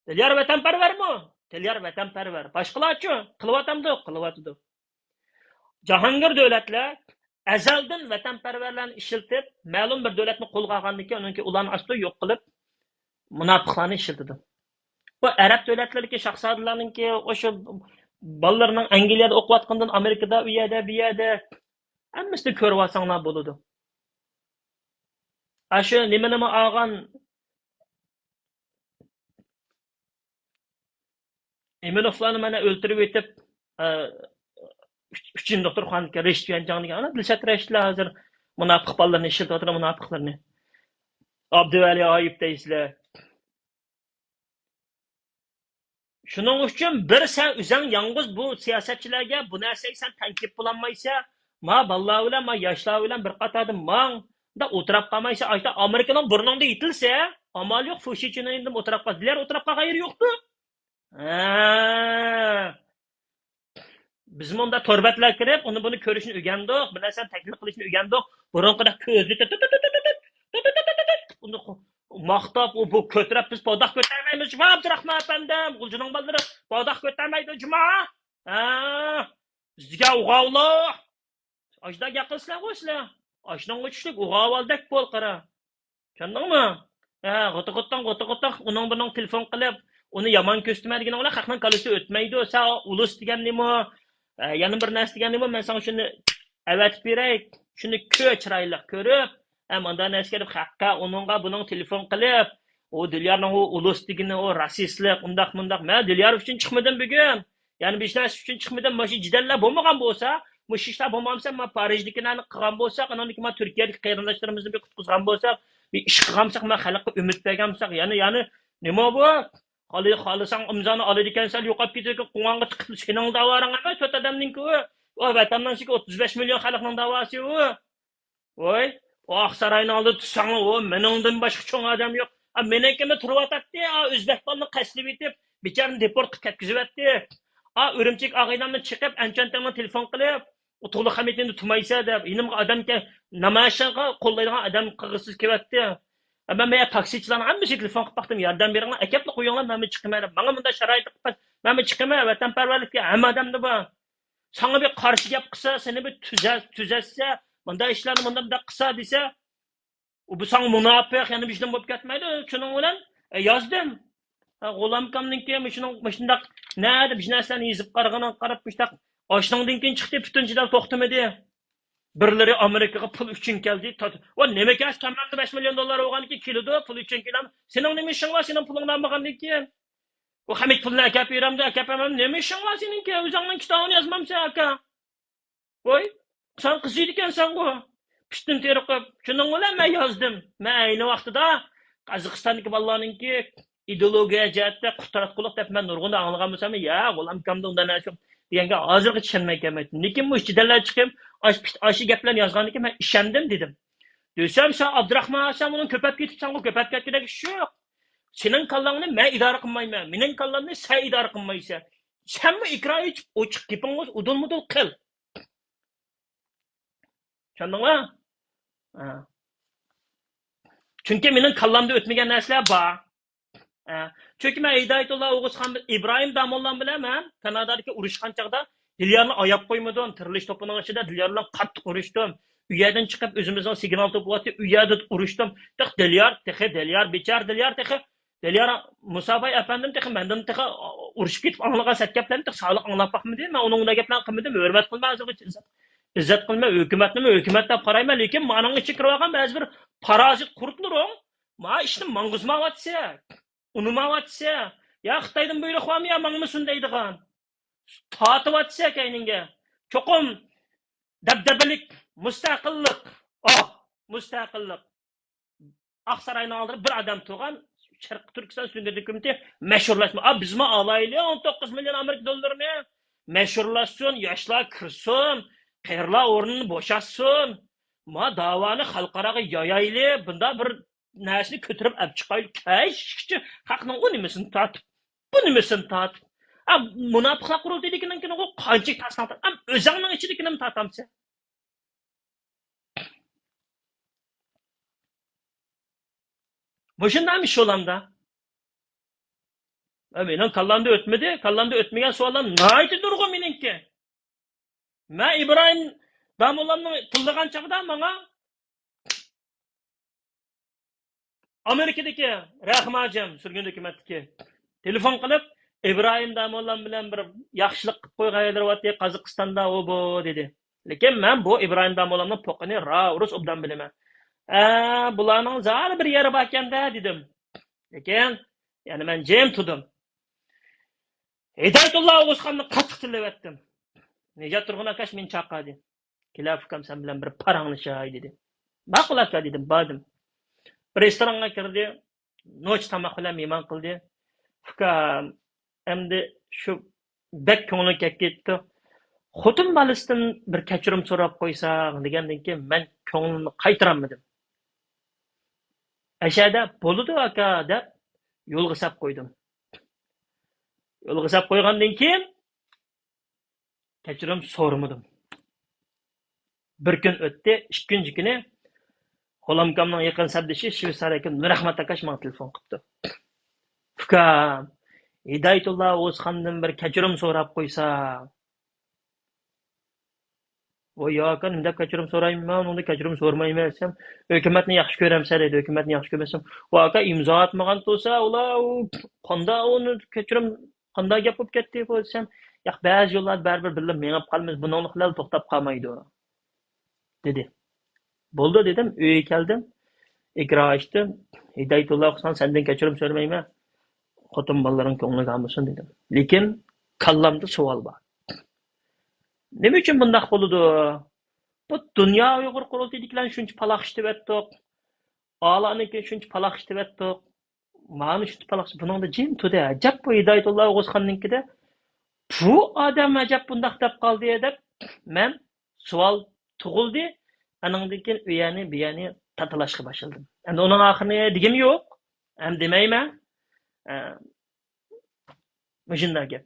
دىليار ۋەتەنپەرۋەرمۇ؟ دىليار ۋەتەنپەرۋەر. باشقىلارچۇ؟ قىلىۋاتامدۇ؟ قىلىۋاتىدۇ. جاھانگىر دۆلەتلەر ئەزەلدىن ۋەتەنپەرۋەرلەرنى ئىشلىتىپ، مەلۇم بىر دۆلەتنى قولغا ئالغاندىن كېيىن، ئۇنىڭكى ئۇلارنى ئاستۇ يوق قىلىپ، مۇناپىقلارنى ئىشلىتىدۇ. بۇ ئەرەب دۆلەتلىرىدىكى شاھزادىلەرنىڭكى، ئوشۇ بالىلىرىنىڭ ئەنگلىيەدە ئوقۇۋاتقىنىدىن، ئامېرىكىدا، ئۇ يەردە، بۇ يەردە، ھەممىسىنى كۆرۈۋالساڭلار بولىدۇ. ئاشۇ نېمە نېمە ئالغان ئىمىنوفلارنى مانا ئۆلتۈرۈۋېتىپ، ئە، ئۈچ-، ئۈچىنچى دوختۇرخانىدىكى رېشىت يۈەنجاڭ دېگەن، ئانا دىلشات رەشىتلەر ھازىر مۇناپىق بالىلىرىنى ئىشلىتىۋاتىدۇ، مۇناپىقلىرىنى. ئابدۇۋەلى ئايۇپ دەيسىلەر. شۇنىڭ ئۈچۈن بىر سەن ئۆزۈڭ يالغۇز بۇ سىياسەتچىلەرگە بۇ نەرسىگە سەن تەڭ كېلىپ بولالمايسەن. ما بالىلار بىلەن، ما ياشلار بىلەن بىر قاتاردا ماڭ. دا ئولتۇراپ قالمايسەن. ئاشتا ئامېرىكىنىڭ بۇرنۇڭدا يېتىلسە، ئامال يوق، فۇشىچىنىڭ ئولتۇراپ قال. دىليار ئولتۇراپ قالغان يېرى يوقتۇ. ھە. بىزمۇ ئۇنداق تور بەتلەرگە كىرىپ، ئۇنى بۇنى كۆرۈشنى ئۆگەندۇق، بىر نەرسىنى تەكلىپ قىلىشنى ئۆگەندۇق. بۇرۇنقىدەك كۆزنى تۆت، تۆت، تۆت، تۆت، تۆت، تۆت، تۆت، تۆت، تۆت، ئۇنى ماختاپ، ئۇ بۇ كۆتۈرەپ، بىز پاداق كۆتەرمەيمىز جۇما، ئابدۇراخمان ئەپەندىم، غۇلجىنىڭ بالىلىرى پاداق كۆتەرمەيدۇ جۇما. ھە، بىزگە ئۇغاۋلار. ئاشۇنداق گەپ قىلىسىلەرغۇ سىلەر. ئاشۇنىڭغا چۈشلۈك ئۇغاۋالدەك بول، قارا. چۈشەندىڭمۇ؟ ھە، غوتۇ غوتاڭ، غوتۇ غوتاق، ئۇنىڭ بۇنىڭ تېلېفون قىلىپ، ئۇنى يامان كۆرسىتىمەن دېگىنىڭ بىلەن خەقنىڭ كاللىسى ئۆتمەيدۇ. سەن ئۇلۇس دېگەن نېمە؟ ھە، يەنە بىر نەرسە دېگەن نېمە؟ مەن ساڭا شۇنى ئەۋەتىپ بېرەي. شۇنى كۆر، چىرايلىق كۆرۈپ. ھە، مانداق نەرسە كېلىپ خەققە ئۇنىڭغا بۇنىڭ تېلېفون قىلىپ، ئۇ دىليارنىڭ ئۇ ئۇلۇس دېگىنى، ئۇ راسىستلىق، ئۇنداق مۇنداق. مەن دىليار ئۈچۈن چىقمىدىم بۈگۈن. يەنە بىر ھېچ نەرسە ئۈچۈن چىقمىدىم. مۇشۇ جېدەللەر بولمىغان بولسا، مۇشۇ ئىشلار بولمىغان بولسا، مانا پارىژدىكىلەرنى قىلغان بولساق، ئانىڭدىن كېيىن مانا تۈركىيەدىكى قېرىنداشلىرىمىزنى بىر قۇتقۇزغان بولساق، بىر ئىش قىلغان بولساق، مانا خەلققە ئۈمىد بەرگەن بولساق، يەنە، يەنە نېمە بۇ؟ خالى-، خالىساڭ ئىمزانى ئالىدىكەنسەن، يوقاپ كېتىدىكەن، قوڭغانغا چىقىپ سېنىڭ داۋاڭ ئەمەس، تۆت ئادەمنىڭكى ئۇ. ئۇ ۋەتەننىڭ ئىچىدىكى ئوتتۇز بەش مىليون خەلقنىڭ داۋاسى ئۇ. ۋوي، ئۇ ئاقساراينىڭ ئالدىدا تۇرساڭلار، ئۇ مېنىڭدىن باشقا چوڭ ئادەم يوق. ئا، مېنىڭكىمۇ تۇرۇۋاتاتتى، ئا، ئۆزبەك بالىنى قەستلىۋېتىپ، بىچارىنى دېپورت قىلىپ كەتكۈزۈۋەتتى. ئا، ئۈرۈمچىگە ئاغىنەمنى چېقىپ، ئەنچۈەنتىڭنى تېلېفون قىلىپ، ئۇ تۇغلۇق خەمىتىنى تۇمايسە دەپ، يېنىمغا ئادەم كەل-، نامايىشقا قوللايدىغان ئادەم قىلغۇسىز كېلىۋەتتى. ئا، مەن، مەن تاكسىچىلارنىڭ ھەممىسىگە تېلېفون قىلىپ باقتىم، ياردەم بېرىڭلار، ئەكەپلا قويۇڭلار، مەنمۇ چىقىمەن دەپ. ماڭا مۇنداق شارائىت قىلىپ، مەنمۇ چىقىمەن، ۋەتەنپەرۋەرلىككە ھەممە ئادەمدە بار. ساڭا بىر قارشى گەپ قىلسا، سېنى بىر تۈزە-، تۈزەتسە، مۇنداق ئىشلارنى مۇنداق، مۇنداق قىلسا دېسە، ئۇ بۇ ساڭا مۇناپىق، يەنە بىر ئىشلار بولۇپ كەتمەيدۇ. شۇنىڭ بىلەن، ئە، يازدىم. ھە، غۇلامكامنىڭكى مۇشۇنىڭ، مۇشۇنداق نەدە بىر نەرسىلەرنى يېزىپ قارىغىنىغا قاراپ، مۇشۇنداق ئاشۇنىڭدىن كېيىن چىقتى، پۈتۈن جېدەل توختىمىدى. بىرلىرى ئامېرىكىغا پۇل ئۈچۈن كەلدى. تا-، ۋا نېمە كەس، كاممامدا بەش مىليون دوللار بولغاندىن كېيىن كېلىدۇ، پۇل ئۈچۈن كېلەم. سېنىڭ نېمە ئىشىڭ بار، سېنىڭ پۇلۇڭ بولمىغاندىن كېيىن؟ ئۇ خەمىت پۇلنى ئەكەپ بېرەمدۇ، ئەكەپ بەرمەمدۇ، نېمە ئىشىڭ بار سېنىڭكى؟ ئۆزۈڭنىڭ كىتابىنى يازمامسەن، ئاكا؟ ۋوي، سەن قىزىيدىكەنسەنغۇ. پىشتىن تېرىقىپ، شۇنىڭ بىلەن مەن يازدىم. مەن ئەينى ۋاقتىدا قازاقىستاندىكى بالىلارنىڭكى ئىدېئولوگىيە جەھەتتە قۇتراتقۇلۇق دەپ مەن نۇرغۇندا ئاڭلىغان بولسام، ياق، ئۇلام كامدا ئۇنداق نەرسە يوق دېگەنگە ھازىرغىچە ئىشەنمەي كەلمەيتتىم. لېكىن مۇشۇ جېدەللەر چىقىپ، ئاشۇ پىت-، ئاشۇ گەپلەرنى يازغاندىن كېيىن مەن ئىشەندىم دېدىم. دېسەم، سەن ئابدۇراخمان ھەسەن ئۇنىڭ كۆپەپ كېتىپسەنغۇ، كۆپەپ كەتكۈدەك ئىش يوق. سېنىڭ كاللاڭنى مەن ئىدارە قىلمايمەن، مېنىڭ كاللامنى سەن ئىدارە قىلمايسەن. سەنمۇ ئېكران ئېچىپ ئوچۇق گېپىڭنى ئۇدۇل-مۇدۇل قىل. چۈشەندىڭلار؟ ھە. چۈنكى مېنىڭ كاللامدا ئۆتمىگەن نەرسىلەر بار. ھە. چۈنكى مەن ھىدايەتۇللا ئوغۇزخان، ئىبراھىم داموللام بىلەن مەن كانادادىكى ئۇرۇشقان چاغدا دىليارنى ئاياپ قويمىدىم. تىرىلىش توپىنىڭ ئىچىدە دىليار بىلەن قاتتىق ئۇرۇشتۇم. ئۇ يەردىن چىقىپ ئۆزىمىزنىڭ سىگنال توپى بارتتى، ئۇ يەردە ئۇرۇشتۇم. تېخى دىليار، تېخى دىليار، بىچارە دىليار تېخى دىليار مۇساباي ئەپەندىم تېخى مەندىن تېخى ئۇرۇشۇپ كېتىپ ئاڭلىغان سەت گەپلەرنى تېخى سالىق ئاڭلاپ باقمىدى. مەن ئۇنىڭ بۇنداق گەپلەرنى قىلمىدىم. ھۆرمەت قىلماي ھازىرغىچە ئىززەت، ئىززەت قىلماي، ھۆكۈمەتنىمۇ ھۆكۈمەت دەپ قارايمەن. لېكىن مانىڭ ئىچىگە كىرىۋالغان بەزى بىر پارازىت قۇرتلىرىڭ ما ئىشنى ماڭغۇزمايۋاتسا، ئۇنىمايۋاتسا، يا خىتايدىن بۇيرۇق بارمۇ يا ماڭمىسۇن دەيدىغان. تارتىۋاتىسەن كەينىڭگە. چوقۇم دەبدەبىلىك، مۇستەقىللىق. ئاھ، مۇستەقىللىق. ئاقساراينىڭ ئالدىدا بىر ئادەم تۇرغان، شەرقىي تۈركىستان سۈرگۈن ھۆكۈمىتى مەشھۇرلاشما. ئا، بىزمۇ ئالايلى ئون توققۇز مىليون ئامېرىكا دوللىرىنى. مەشھۇرلاشسۇن، ياشلار كىرسۇن، قېرىلار ئورنىنى بوشاتسۇن. ما داۋانى خەلقئاراغا يايايلى. بۇنداق بىر نەرسىنى كۆتۈرۈپ ئەپ چىقايلى، كەچكىچە خەقنىڭ ئۇ نېمىسىنى تارتىپ، بۇ نېمىسىنى تارتىپ. ئا، مۇناپىقلار قۇرۇلتىيىدىكىنىڭكىنى قانچىلىك تارتساڭ تارت، ئەم، ئۆزۈڭنىڭ ئىچىدىكىنىمۇ تارتامسەن. مۇشۇنداق ئىش بولامدا. ئە، مېنىڭ كاللامدا ئۆتمىدى، كاللامدا ئۆتمىگەن سوئاللار ناھايىتى نۇرغۇن مېنىڭكى. مەن ئىبراھىم داموللامنى تىللىغان چاغدا ماڭا ئامېرىكىدىكى رەھىم ھاجىم، سۈرگۈن ھۆكۈمەتتىكى، تېلېفون قىلىپ، ئىبراھىم داموللام بىلەن بىر ياخشىلىق قىلىپ قويغان يەرلىرى بارتى، قازاقىستاندا ئۇ بۇ، دېدى. لېكىن مەن بۇ ئىبراھىم داموللامنىڭ پوقىنى راۋۇرۇس ئوبدان بىلىمەن. ئە، بۇلارنىڭ زادى بىر يېرى باركەن-دە، دېدىم. لېكىن يەنە مەن جىم تۇردۇم. ھىدايەتۇللا ئوغۇزخاننى قاتتىق تىللىۋەتتىم. نىجات تۇرغۇن ئاكاش مېنى چاقىردى. كېلە ئۇكام، سەن بىلەن بىر پاراڭلىشاي، دېدى. ماقۇل ئاكا، دېدىم، باردىم. رېستورانغا كىردى. نوچى تاماق بىلەن مېھمان قىلدى. ئۇكام، ئەمدى شۇ بەك كۆڭلۈم كەپ كېتىپتۇ. خوتۇن بالىسىدىن بىر كەچۈرۈم سوراپ قويساڭ، دېگەندىن كېيىن مەن كۆڭلۈمنى قايتۇرالمىدىم. ئەشەدە بولىدۇ ئاكا دەپ يولغا سەپ قويدۇم. يولغا سەپ قويغاندىن كېيىن كەچۈرۈم سورىمىدىم. بىر كۈن ئۆتتى، ئىككىنچى كۈنى غۇلامكامنىڭ يېقىن سەپدىشى شۋېتسارىيەدىكى نۇرئەخمەت ئاكاش ماڭا تېلېفون قىپتۇ. ئۇكام، ھىدايەتۇللا ئوغۇزخاندىن بىر كەچۈرۈم سوراپ قويسا. ۋاي ياكا، نېمە دەپ كەچۈرۈم سورايمەن؟ مەن ئۇنىڭدىن كەچۈرۈم سورىمايمەن دېسەم، ھۆكۈمەتنى ياخشى كۆرەمسەن دەيدۇ. ھۆكۈمەتنى ياخشى كۆرمەسەم، ۋاي ئاكا، ئىمزا ئاتمىغان تۇرسا ئۇلار، ئۇ قانداق ئۇنى كەچۈرۈم، قانداق گەپ بولۇپ كەتتى بۇ دېسەم، ياق، بەزى يوللاردا بەرىبىر بىللە مېڭىپ قالىمىز، بۇنىڭلىق بىلەن توختاپ قالمايدۇ، دېدى. بولدى دېدىم، ئۆيگە كەلدىم، ئېكران ئاچتىم. ھىدايەتۇللا ئوغۇزخان، سەندىن كەچۈرۈم سورىمايمەن، خوتۇن بالىلىرىڭ كۆڭلىگە ئالمىسۇن دېدىم. لېكىن كاللامدا سوئال بار. نېمە ئۈچۈن بۇنداق بولىدۇ؟ بۇ دۇنيا ئۇيغۇر قۇرۇلتىيىدىكىلەرنى شۇنچە پالاقشىتىۋەتتۇق، ئالانىڭكىنى شۇنچە پالاقشىتىۋەتتۇق، مانا شۇنچە پالاقشىتىپ، بۇنىڭدا جىم تۇردى. ئەجەب بۇ ھىدايەتۇللا ئوغۇزخاننىڭكىدە، بۇ ئادەم ئەجەب بۇنداق دەپ قالدى دەپ مەن سوئال تۇغۇلدى. ئانىڭدىن كېيىن ئۇ يەرنى، بۇ يەرنى تاتىلاشقا باشلىدىم. ئەمدى ئۇنىڭ ئاخىرىنى دېگۈم يوق. ئەمدى دېمەيمەن. ئە، مۇشۇنداق گەپ.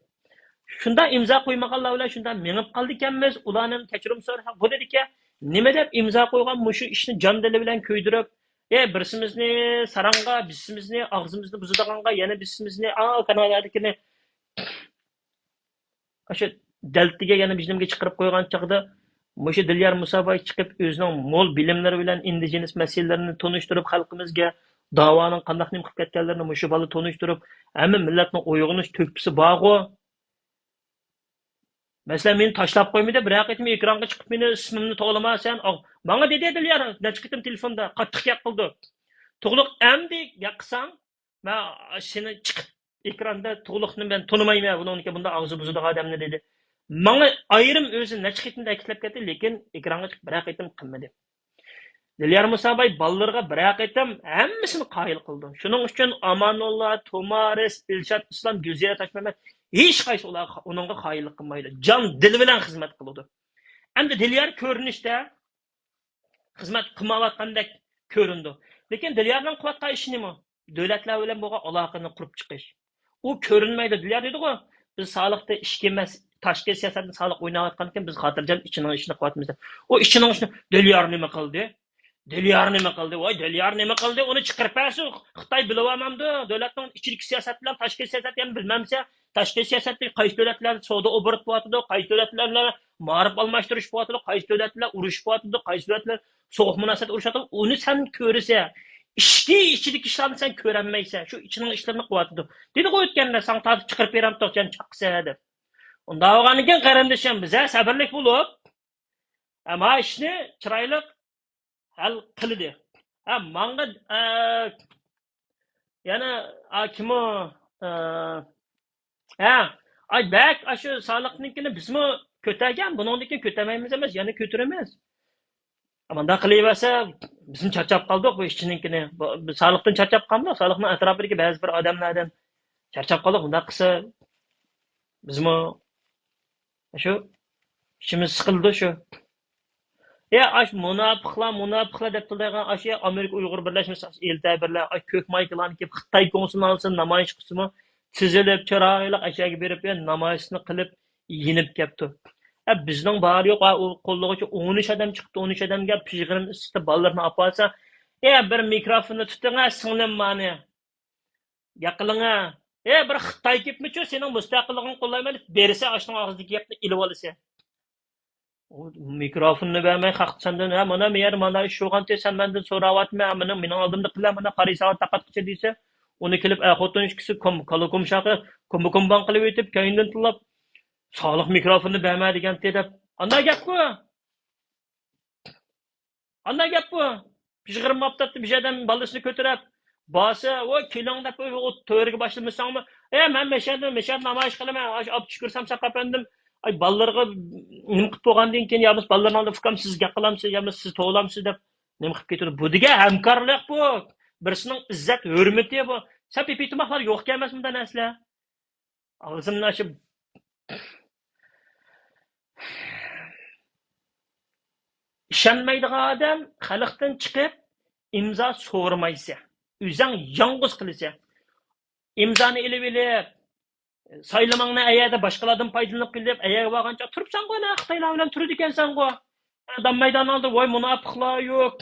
شۇنداق ئىمزا قويمىغانلار بىلەن شۇنداق مېڭىپ قالىدىكەنمىز. ئۇلارنىڭ كەچۈرۈم سورىسا، بۇ دېدىكەن، نېمە دەپ ئىمزا قويغان، مۇشۇ ئىشنى جان دىلى بىلەن كۆيدۈرۈپ، ئە، بىرسىمىزنى ساراڭغا، بىرسىمىزنى ئاغزىمىزنى بۇزىدىغانغا، يەنە بىرسىمىزنى، ئا، كانادادىكىنى ئاشۇ دەلتىگە يەنە بىر نېمىگە چىقىرىپ قويغان چاغدا، مۇشۇ دىليار مۇساباي چىقىپ، ئۆزىنىڭ مول بىلىملىرى بىلەن ئىندىجېنىس مەسىلىلىرىنى تونۇشتۇرۇپ، خەلقىمىزگە داۋانىڭ قانداق نېمە قىلىپ كەتكەنلىرىنى مۇشۇ بالا تونۇشتۇرۇپ، ھەممە مىللەتنىڭ ئويغىنىش تۆھپىسى بارغۇ. مەسىلەن، مېنى تاشلاپ قويمىدى، بىرەر قېتىم ئېكرانغا چىقىپ مېنى ئىسمىمنى توۋلىما سەن. ئاغ-، ماڭا دېدى دىليار، نەچچە قېتىم تېلېفوندا قاتتىق گەپ قىلدى. تۇغلۇق ئەمدى گەپ قىلساڭ، مەن سېنى چىقىپ ئېكراندا تۇغلۇقنى مەن تونۇمايمەن، بۇنىڭدىكى بۇنداق ئاغزى بۇزىدىغان ئادەمنى دېدى. ماڭا ئايرىم ئۆزى نەچچە قېتىم تەكىتلەپ كەتتى، لېكىن ئېكرانغا چىقىپ بىرەر قېتىم قىلمىدى. دىليار مۇساباي بالىلىرىغا بىرەر قېتىم ھەممىسىنى قايىل قىلىدۇ. شۇنىڭ ئۈچۈن ئامانۇللا، تومارىس، ئىلشات ئىسلام، گۈلزىرە تاشمەمەت ھېچقايسى ئۇلارغا، ئۇنىڭغا قايىللىق قىلمايدۇ. جان، دىل بىلەن خىزمەت قىلىدۇ. ئەمدى دىليار كۆرۈنۈشتە خىزمەت قىلمايۋاتقاندەك كۆرۈنىدۇ. لېكىن دىليارنىڭ قىلىۋاتقان ئىشى نېمە؟ دۆلەتلەر بىلەن بولغان ئالاقىنى قۇرۇپ چىقىش. ئۇ كۆرۈنمەيدۇ. دىليار دېدىغۇ، بىز سالىقتا ئىچكى ئەمەس، تاشقى سىياسەتنى سالىق ئويناۋاتقانكەن، بىز خاتىرجەم ئىچىنىڭ ئىشىنى قىلىۋاتىمىز دەپ. ئۇ ئىچىنىڭ ئىشىنى، دىليار نېمە قىلدى؟ دىليار نېمە قىلدى؟ ۋاي، دىليار نېمە قىلدى؟ ئۇنى چىقىرىپ بەرسۇن. خىتاي بىلىۋالمامدۇ؟ دۆلەتنىڭ ئىچىدىكى سىياسەت بىلەن تاشقى سىياسەت يەنە بىلمەمسە؟ تاشقى سىياسەتتە قايسى دۆلەتلەر سودا ئوبوروت بولۇۋاتىدۇ، قايسى دۆلەتلەر بىلەن مائارىپ ئالماشتۇرۇش بولۇۋاتىدۇ، قايسى دۆلەت بىلەن ئۇرۇش بولۇۋاتىدۇ، قايسى دۆلەت بىلەن سوغۇق مۇناسىۋەت ئۇرۇشۇۋاتىدۇ، ئۇنى سەن كۆرىسەن. ئىچكى، ئىچىدىكى ئىشلارنى سەن كۆرەلمەيسەن. شۇ ئىچىنىڭ ئىشلىرىنى قىلىۋاتىدۇ. دېدىغۇ ئۆتكەندە، ساڭا تارتىپ چىقىرىپ بېرەمتۇق، جان چاققىسە دەپ. ئۇنداق بولغاندىن كېيىن، قېرىندىشىم، بىزە سەبىرلىك بولۇپ، ئەمما ئىشنى چىرايلىق ھەل قىلدى. ھە، ماڭا، ئە، يەنە، ئا، كىم ئۇ؟ ئە، ھە، ئاي، بەك، ئاشۇ سالىقنىڭكىنى بىزمۇ كۆتەرگەن، بۇنىڭدىن كېيىن كۆتەرمەيمىز ئەمەس، يەنە كۆتۈرىمىز. مۇنداق قىلىۋەرسە، بىزمۇ چارچاپ قالدۇق بۇ ئىشچىنىڭكىنى. بۇ، بۇ سالىقتىن چارچاپ قالمىدۇق، سالىقنىڭ ئەتراپىدىكى بەزى بىر ئادەملەردىن چارچاپ قالدۇق. مۇنداق قىلسا، بىزمۇ شۇ ئىچىمىز سىقىلىدۇ شۇ. يا، ئاشۇ مۇناپىقلار، مۇناپىقلار دەپ تۇرىدىغان ئاشۇ ئامېرىكا ئۇيغۇر بىرلەشمىسى ئېلتە بىرلەر، ئاشۇ كۆك مايكىلارنى كىيىپ، خىتاي كونسۇلىنىڭ ئالدىسىدا نامايىش قىلسىمۇ، تىزىلىپ، چىرايلىق ئەشەگە بېرىپ، يا، نامايىشنى قىلىپ، يېنىپ كەپتۇ. ئە، بىزنىڭ بار يوق، ئا، ئۇ قوللىغۇچە ئون ئۈچ ئادەم چىقىپتۇ، ئون ئۈچ ئادەمگە پىژغىرىم ئىسسىتىپ بالىلىرىنى ئاپارسا، ئە، بىر مىكروفوننى تۇتۇڭ، ئە، سىڭلىم مانى. ياقىلىڭە. ئە، بىر خىتاي كېپمىچۇ، سېنىڭ مۇستەقىللىقىڭنى قوللايمەن دەپ بېرىسەن، ئاشۇنىڭ ئاغزىدىكى گەپنى ئېلىۋالىسەن. ئۇ مىكروفوننى بەرمەي قاقتى سەندىن، ھە، مانا مەيەر، مانا ئىش بولغانتى، سەن مەندىن سوراۋاتىمەن، مېنىڭ، مېنىڭ ئالدىمدا قىلە، مانا قارىساڭ تاقاتقىچە دەيسەن. ئۇنى كېلىپ ئەر خوتۇن ئىككىسى كوم-، كالا كومشاقى كومبا-كومباڭ قىلىۋېتىپ، كەينىدىن تىللاپ، سالىق مىكروفوننى بەرمە دېگەنتى دەپ. ئانداق گەپقۇ. ئانداق گەپقۇ. پىژغىرىم ئاپتاپتا بىر ئادەم بالىسىنى كۆتۈرۈپ، بارسا، ۋوي، كېلىڭ دەپ، ئۇ تۆرىگە باشلىمىساڭمۇ، ئە، مەن مەشەدە، مەشەدە نامايىش قىلىمەن، ئاشۇ ئابدۇشۈكۈر سامساق ئەپەندىم، ئاي، بالىلىرىغا نېمە قىلىپ بولغاندىن كېيىن، يا بولمىسا بالىلىرىنىڭ ئالدىدا، ئۇكام، سىز گەپ قىلامسىز، يا بولمىسا سىز توۋلامسىز دەپ نېمە قىلىپ كېتىدۇ؟ بۇ دېگەن ھەمكارلىق بۇ. بىرسىنىڭ ئىززەت، ھۆرمىتى بۇ. سەن پىپىتىماقلار يوق ئىكەن ئەمەسمۇ بۇنداق نەرسىلەر؟ ئاغزىمنى ئاچىپ، ئىشەنمەيدىغان ئادەم خەلقتىن چىقىپ، ئىمزا سورىمايسەن. ئۆزۈڭ يالغۇز قىلىسەن. ئىمزانى ئېلىۋېلىپ، سايلىماڭنى ئەيەردە باشقىلاردىن پايدىلىنىپ قېلىپ، ئەيەرگە بارغانچە تۇرۇپسەنغۇ، ئەنە خىتايلار بىلەن تۇرىدىكەنسەنغۇ. ئادەم مەيدان ئالدى، ۋاي مۇناپىقلار يوق،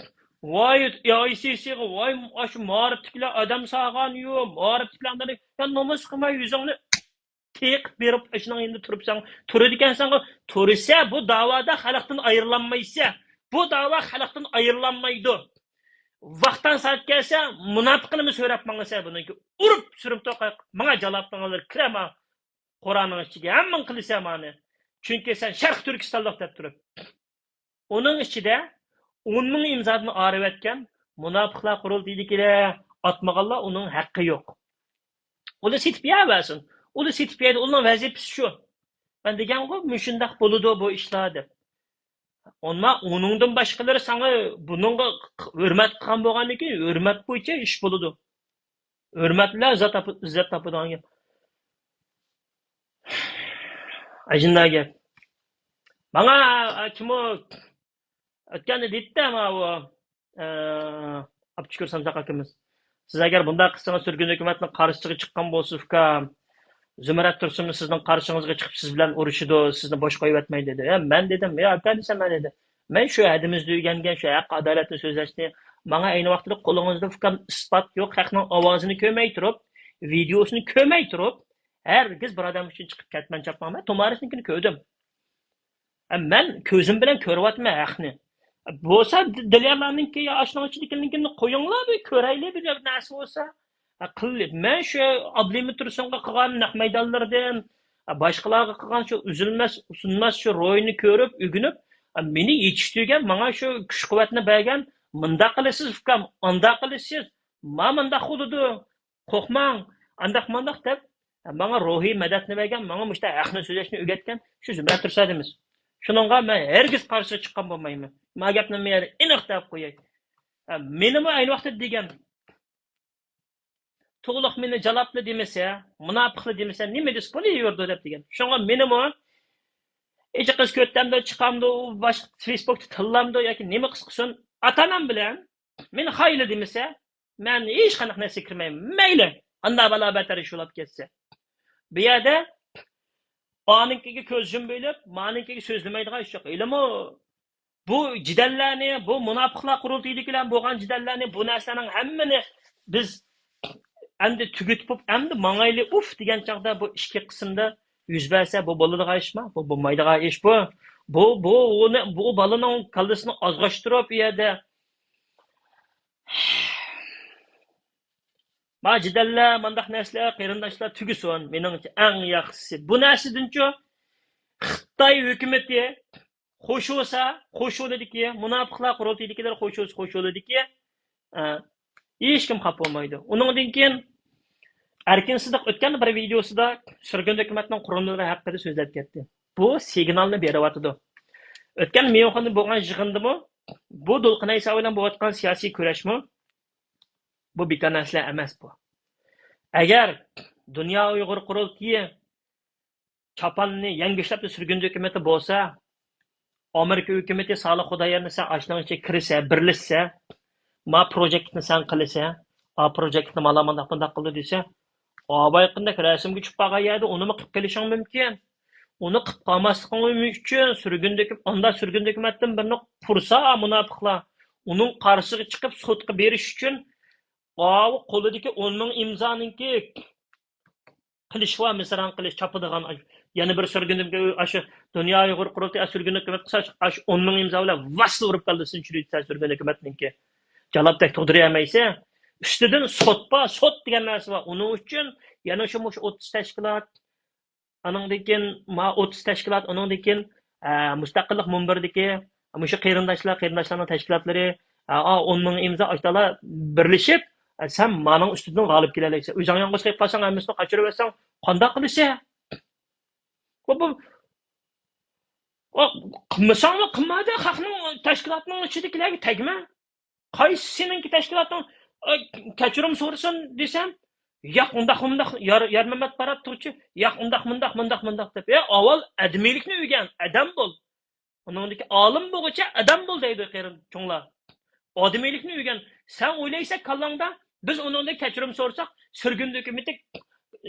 ۋاي ئاي سىسىغا، ۋاي ئاشۇ مائارىپتىكىلەر ئادەم سالغان يوق، مائارىپتىكىلەر ئاندىن، يا نومۇس قىلماي يۈزۈڭنى تېقىپ بېرىپ، ئاشۇنىڭ يېنىدا تۇرۇپسەن، تۇرىدىكەنسەنغۇ، تۇرسا بۇ داۋادا خەلقتىن ئايرىلالمايسەن. بۇ داۋا خەلقتىن ئايرىلالمايدۇ. ۋاقتان سائەت كەلسە، مۇناپىقىنىمۇ سۆرەپ ماڭىسەن بۇنىڭكى. ئۇرۇپ سۈرۈپ توقاي، ماڭا جالاپتىڭلار، كىرە ماڭا قورانىڭ ئىچىگە، ھەممىڭ قىلىسەن مانى. چۈنكى سەن شەرقىي تۈركىستانلىق دەپ تۇرۇپ. ئۇنىڭ ئىچىدە ئون مىڭ ئىمزادىن ئايرىۋەتكەن مۇناپىقلار قۇرۇلتىيىدىكىلەر ئاتمىغانلار ئۇنىڭ ھەققى يوق. ئۇلار سېتىپ يەۋەرسۇن. ئۇلار سېتىپ يەيدۇ، ئۇلارنىڭ ۋەزىپىسى شۇ. مەن دېگەنغۇ، مۇشۇنداق بولىدۇ بۇ ئىشلار دەپ. ئەمما ئۇنىڭدىن باشقىلىرى ساڭا بۇنىڭغا ھۆرمەت قىلغان بولغاندىن كېيىن، ھۆرمەت بويىچە ئىش بولىدۇ. ھۆرمەت بىلەن ئىززەت تاپ-، ئىززەت تاپىدىغان گەپ. ئەجىندە گەپ. ماڭا، ئا، كىم ئۇ؟ ئۆتكەندە دېيتتى ماۋۇ، ئە، ئابدۇشۈكۈر سامساق ئاكىمىز. سىز ئەگەر بۇنداق قىلسىڭىز، سۈرگۈن ھۆكۈمەتنىڭ قارشىسىغا چىققان بولىسىز، ئۇكام. زۇمرەت تۇرسۇنمۇ سىزنىڭ قارشىڭىزغا چىقىپ، سىز بىلەن ئۇرۇشىدۇ، سىزنى بوش قويۇۋەتمەيدۇ دېدى. يا، مەن دېدىم، يا، ئاكا دېسەم، مەن دېدىم. مەن شۇ ھەدىمىزدە ئۆگەنگەن شۇ ھەق، ئادالەتنى سۆزلەشنى، ماڭا ئەينى ۋاقىتتا قولىڭىزدا ئۇكام ئىسپات يوق، خەقنىڭ ئاۋازىنى كۆرمەي تۇرۇپ، ۋىدېئوسىنى كۆرمەي تۇرۇپ، ھەرگىز بىر ئادەم ئۈچۈن چىقىپ كەتمەن چاپماڭ. مەن تومارىسنىڭكىنى كۆردۈم. مەن كۆزۈم بىلەن كۆرۈۋاتىمەن ھەقنى. بولسا د-، دىليارلارنىڭكى، ئاشۇنىڭ ئىچىدىكىنىڭكىنى قويۇڭلار، بىر كۆرەيلى، بىر نەرسە بولسا. ھە، قىل-، مەن شۇ ئابلىمىت تۇرسۇنغا قىلغان نەق مەيدانلىرىدىن، ھە، باشقىلارغا قىلغان شۇ ئۈزۈلمەس، ئۈزۈلمەس شۇ روھىنى كۆرۈپ، ئۆگىنىپ، ھە، مېنى يېتىشتۈرگەن، ماڭا شۇ كۈچ-قۇۋۋەتنى بەرگەن، مۇنداق قىلىسىز ئۇكام، ئانداق قىلىسىز، ما مۇنداق بولىدۇ، قورقماڭ، ئانداق مانداق دەپ، ماڭا روھىي مەدەتنى بەرگەن، ماڭا مۇشۇنداق ھەقنى سۆزلەشنى ئۆگەتكەن شۇ زۇمرەت تۇرسۇن ھەدىمىز. شۇنىڭغا مەن ھەرگىز قارشى چىققان بولمايمەن. ما گەپنى مەن يەنە ئېنىق دەپ قوياي. مېنىمۇ ئەينى ۋاقىتتا دېگەن، تۇغلۇق مېنى جالاپلا دېمىسە، مۇناپىقلا دېمىسە، نېمە دېسە بولۇۋېرىدۇ دەپ دېگەن. شۇڭا مېنىمۇ ئىجى قىز كۆتەمدۇ، چىقامدۇ، باشقا فېيسبۇكتا تىللامدۇ ياكى نېمە قىلسۇن، ئاتا-ئانام بىلەن مېنى خايلا دېمىسە، مەن ھېچقانداق نەرسىگە كىرمەيمەن. مەيلى، قانداق بالا-بەتەر ئىش بولۇپ كەتسە. بۇ يەردە ئانىڭكىگە كۆز يۇمۇپ ئېلىپ، مانىڭكىگە سۆزلىمەيدىغان ئىش يوق. ھېلىمۇ بۇ جېدەللەرنى، بۇ مۇناپىقلار قۇرۇلتىيىدىكىلەر بولغان جېدەللەرنى، بۇ نەرسىلەرنىڭ ھەممىنى بىز ئەمدى تۈگىتىپ، ئەمدى ماڭايلى، ئۇف دېگەن چاغدا بۇ ئىككى قىسىمدا يۈز بەرسە، بۇ بولىدىغان ئىشمۇ؟ بۇ بولمايدىغان ئىش بۇ. بۇ، بۇ، ئۇنى، بۇ بالىنىڭ كاللىسىنى ئازغاشتۇرۇپ، ئۇ يەردە ما جېدەللەر، مانداق نەرسىلەر، قېرىنداشلار تۈگىسۇن. مېنىڭچە ئەڭ ياخشىسى بۇ نەرسىدىنچۇ خىتاي ھۆكۈمىتى خوش بولسا، خوش بولىدىكى، مۇناپىقلار قۇرۇلتىيىدىكىلەر خوش بولسا، خوش بولىدىكى، ئە، ھېچكىم خاپا بولمايدۇ. ئۇنىڭدىن كېيىن ئەركىن سىدىق ئۆتكەن بىر ۋىدېئوسىدا سۈرگۈن ھۆكۈمەتنىڭ قۇرۇلمىلىرى ھەققىدە سۆزلەپ كەتتى. بۇ سىگنالنى بېرىۋاتىدۇ. ئۆتكەن ميۇنخېندا بولغان يىغىندىمۇ بۇ دولقۇن ئەيسا بىلەن بولۇۋاتقان سىياسىي كۈرەشمۇ بۇ بىكار نەرسىلەر ئەمەس بۇ. ئەگەر دۇنيا ئۇيغۇر قۇرۇلتىيى چاپاننى يەڭگۈشلەپ سۈرگۈندە ھۆكۈمىتى بولسا، ئامېرىكا ھۆكۈمىتى سالىھ خۇدايارنى سەن ئاشۇنىڭ ئىچىگە كىرسە، بىرلەشسە، ما پروجېكتنى سەن قىلىسەن، ئا پروجېكتنى مالا مانداق مانداق قىلدى دېسە، ئاۋايقىندەك رەسىمگە چۈشۈپ قالغان يەردە ئۇنىمۇ قىلىپ قېلىشىڭ مۇمكىن. ئۇنى قىلىپ قالماسلىقىڭ ئۈچۈن سۈرگۈندە ھۆكۈم-، ئاندا سۈرگۈندە ھۆكۈمەتتىن بىرنى پۇرسا مۇناپىقلار، ئۇنىڭ قارشىسىغا چىقىپ سوتقا بېرىش ئۈچۈن ئاۋۇ قولىدىكى ئون مىڭ ئىمزانىڭكى قىلىش ۋە مىسران قىلىش چاپىدىغان، يەنە بىر سۈرگۈن، ئاشۇ دۇنيا ئۇيغۇر قۇرۇلتىيى سۈرگۈن ھۆكۈمەت قىلسا، ئاشۇ ئون مىڭ ئىمزا بىلەن ۋاسلا ئۇرۇپ كاللىسىنى چۈشۈرۈۋېتىسەن سۈرگۈن ھۆكۈمەتنىڭكى. جالاپتەك تۇغدۇرۇۋەرمەيسەن. ئۈستىدىن سوت بار، سوت دېگەن نەرسە بار. ئۇنىڭ ئۈچۈن يەنە شۇ مۇشۇ ئوتتۇز تەشكىلات، ئانىڭدىن كېيىن ما ئوتتۇز تەشكىلات، ئۇنىڭدىن كېيىن، ئە، مۇستەقىللىق مۇنبىرىدىكى مۇشۇ قېرىنداشلار، قېرىنداشلارنىڭ تەشكىلاتلىرى، ئە، ئا، ئون مىڭ ئىمزا ئاشۇنداقلار بىرلىشىپ، ئە، سەن مانىڭ ئۈستىدىن غالىب كېلەلەيسەن. ئۆزۈڭ يالغۇز قېلىپ قالساڭ، ھەممىسىنى قاچۇرۇۋەتسەڭ، قانداق قىلىسەن؟ بۇ، بۇ، ئۇ، قىلمىساڭلا قىلمايدۇ، خەقنىڭ، تەشكىلاتنىڭ ئىچىدىكىلەرگە تەگمە. قايسى سېنىڭكى تەشكىلاتنىڭ، ئە، كەچۈرۈم سورىسۇن دېسەم، ياق، ئۇنداق، مۇنداق، يار-، يارمەمەت باراتتۇرچى، ياق، ئۇنداق، مۇنداق، مۇنداق، مۇنداق دەپ. ئە، ئاۋۋال ئادىمىيلىكنى ئۆگەن، ئادەم بول. ئۇنىڭدىكى ئالىم بولغۇچە ئادەم بول دەيدۇ قېرىن چوڭلار. ئادىمىيلىكنى ئۆگەن. سەن ئويلايسەن كاللاڭدا، بىز ئۇنىڭدىن كەچۈرۈم سورىساق، سۈرگۈندە ھۆكۈمىتى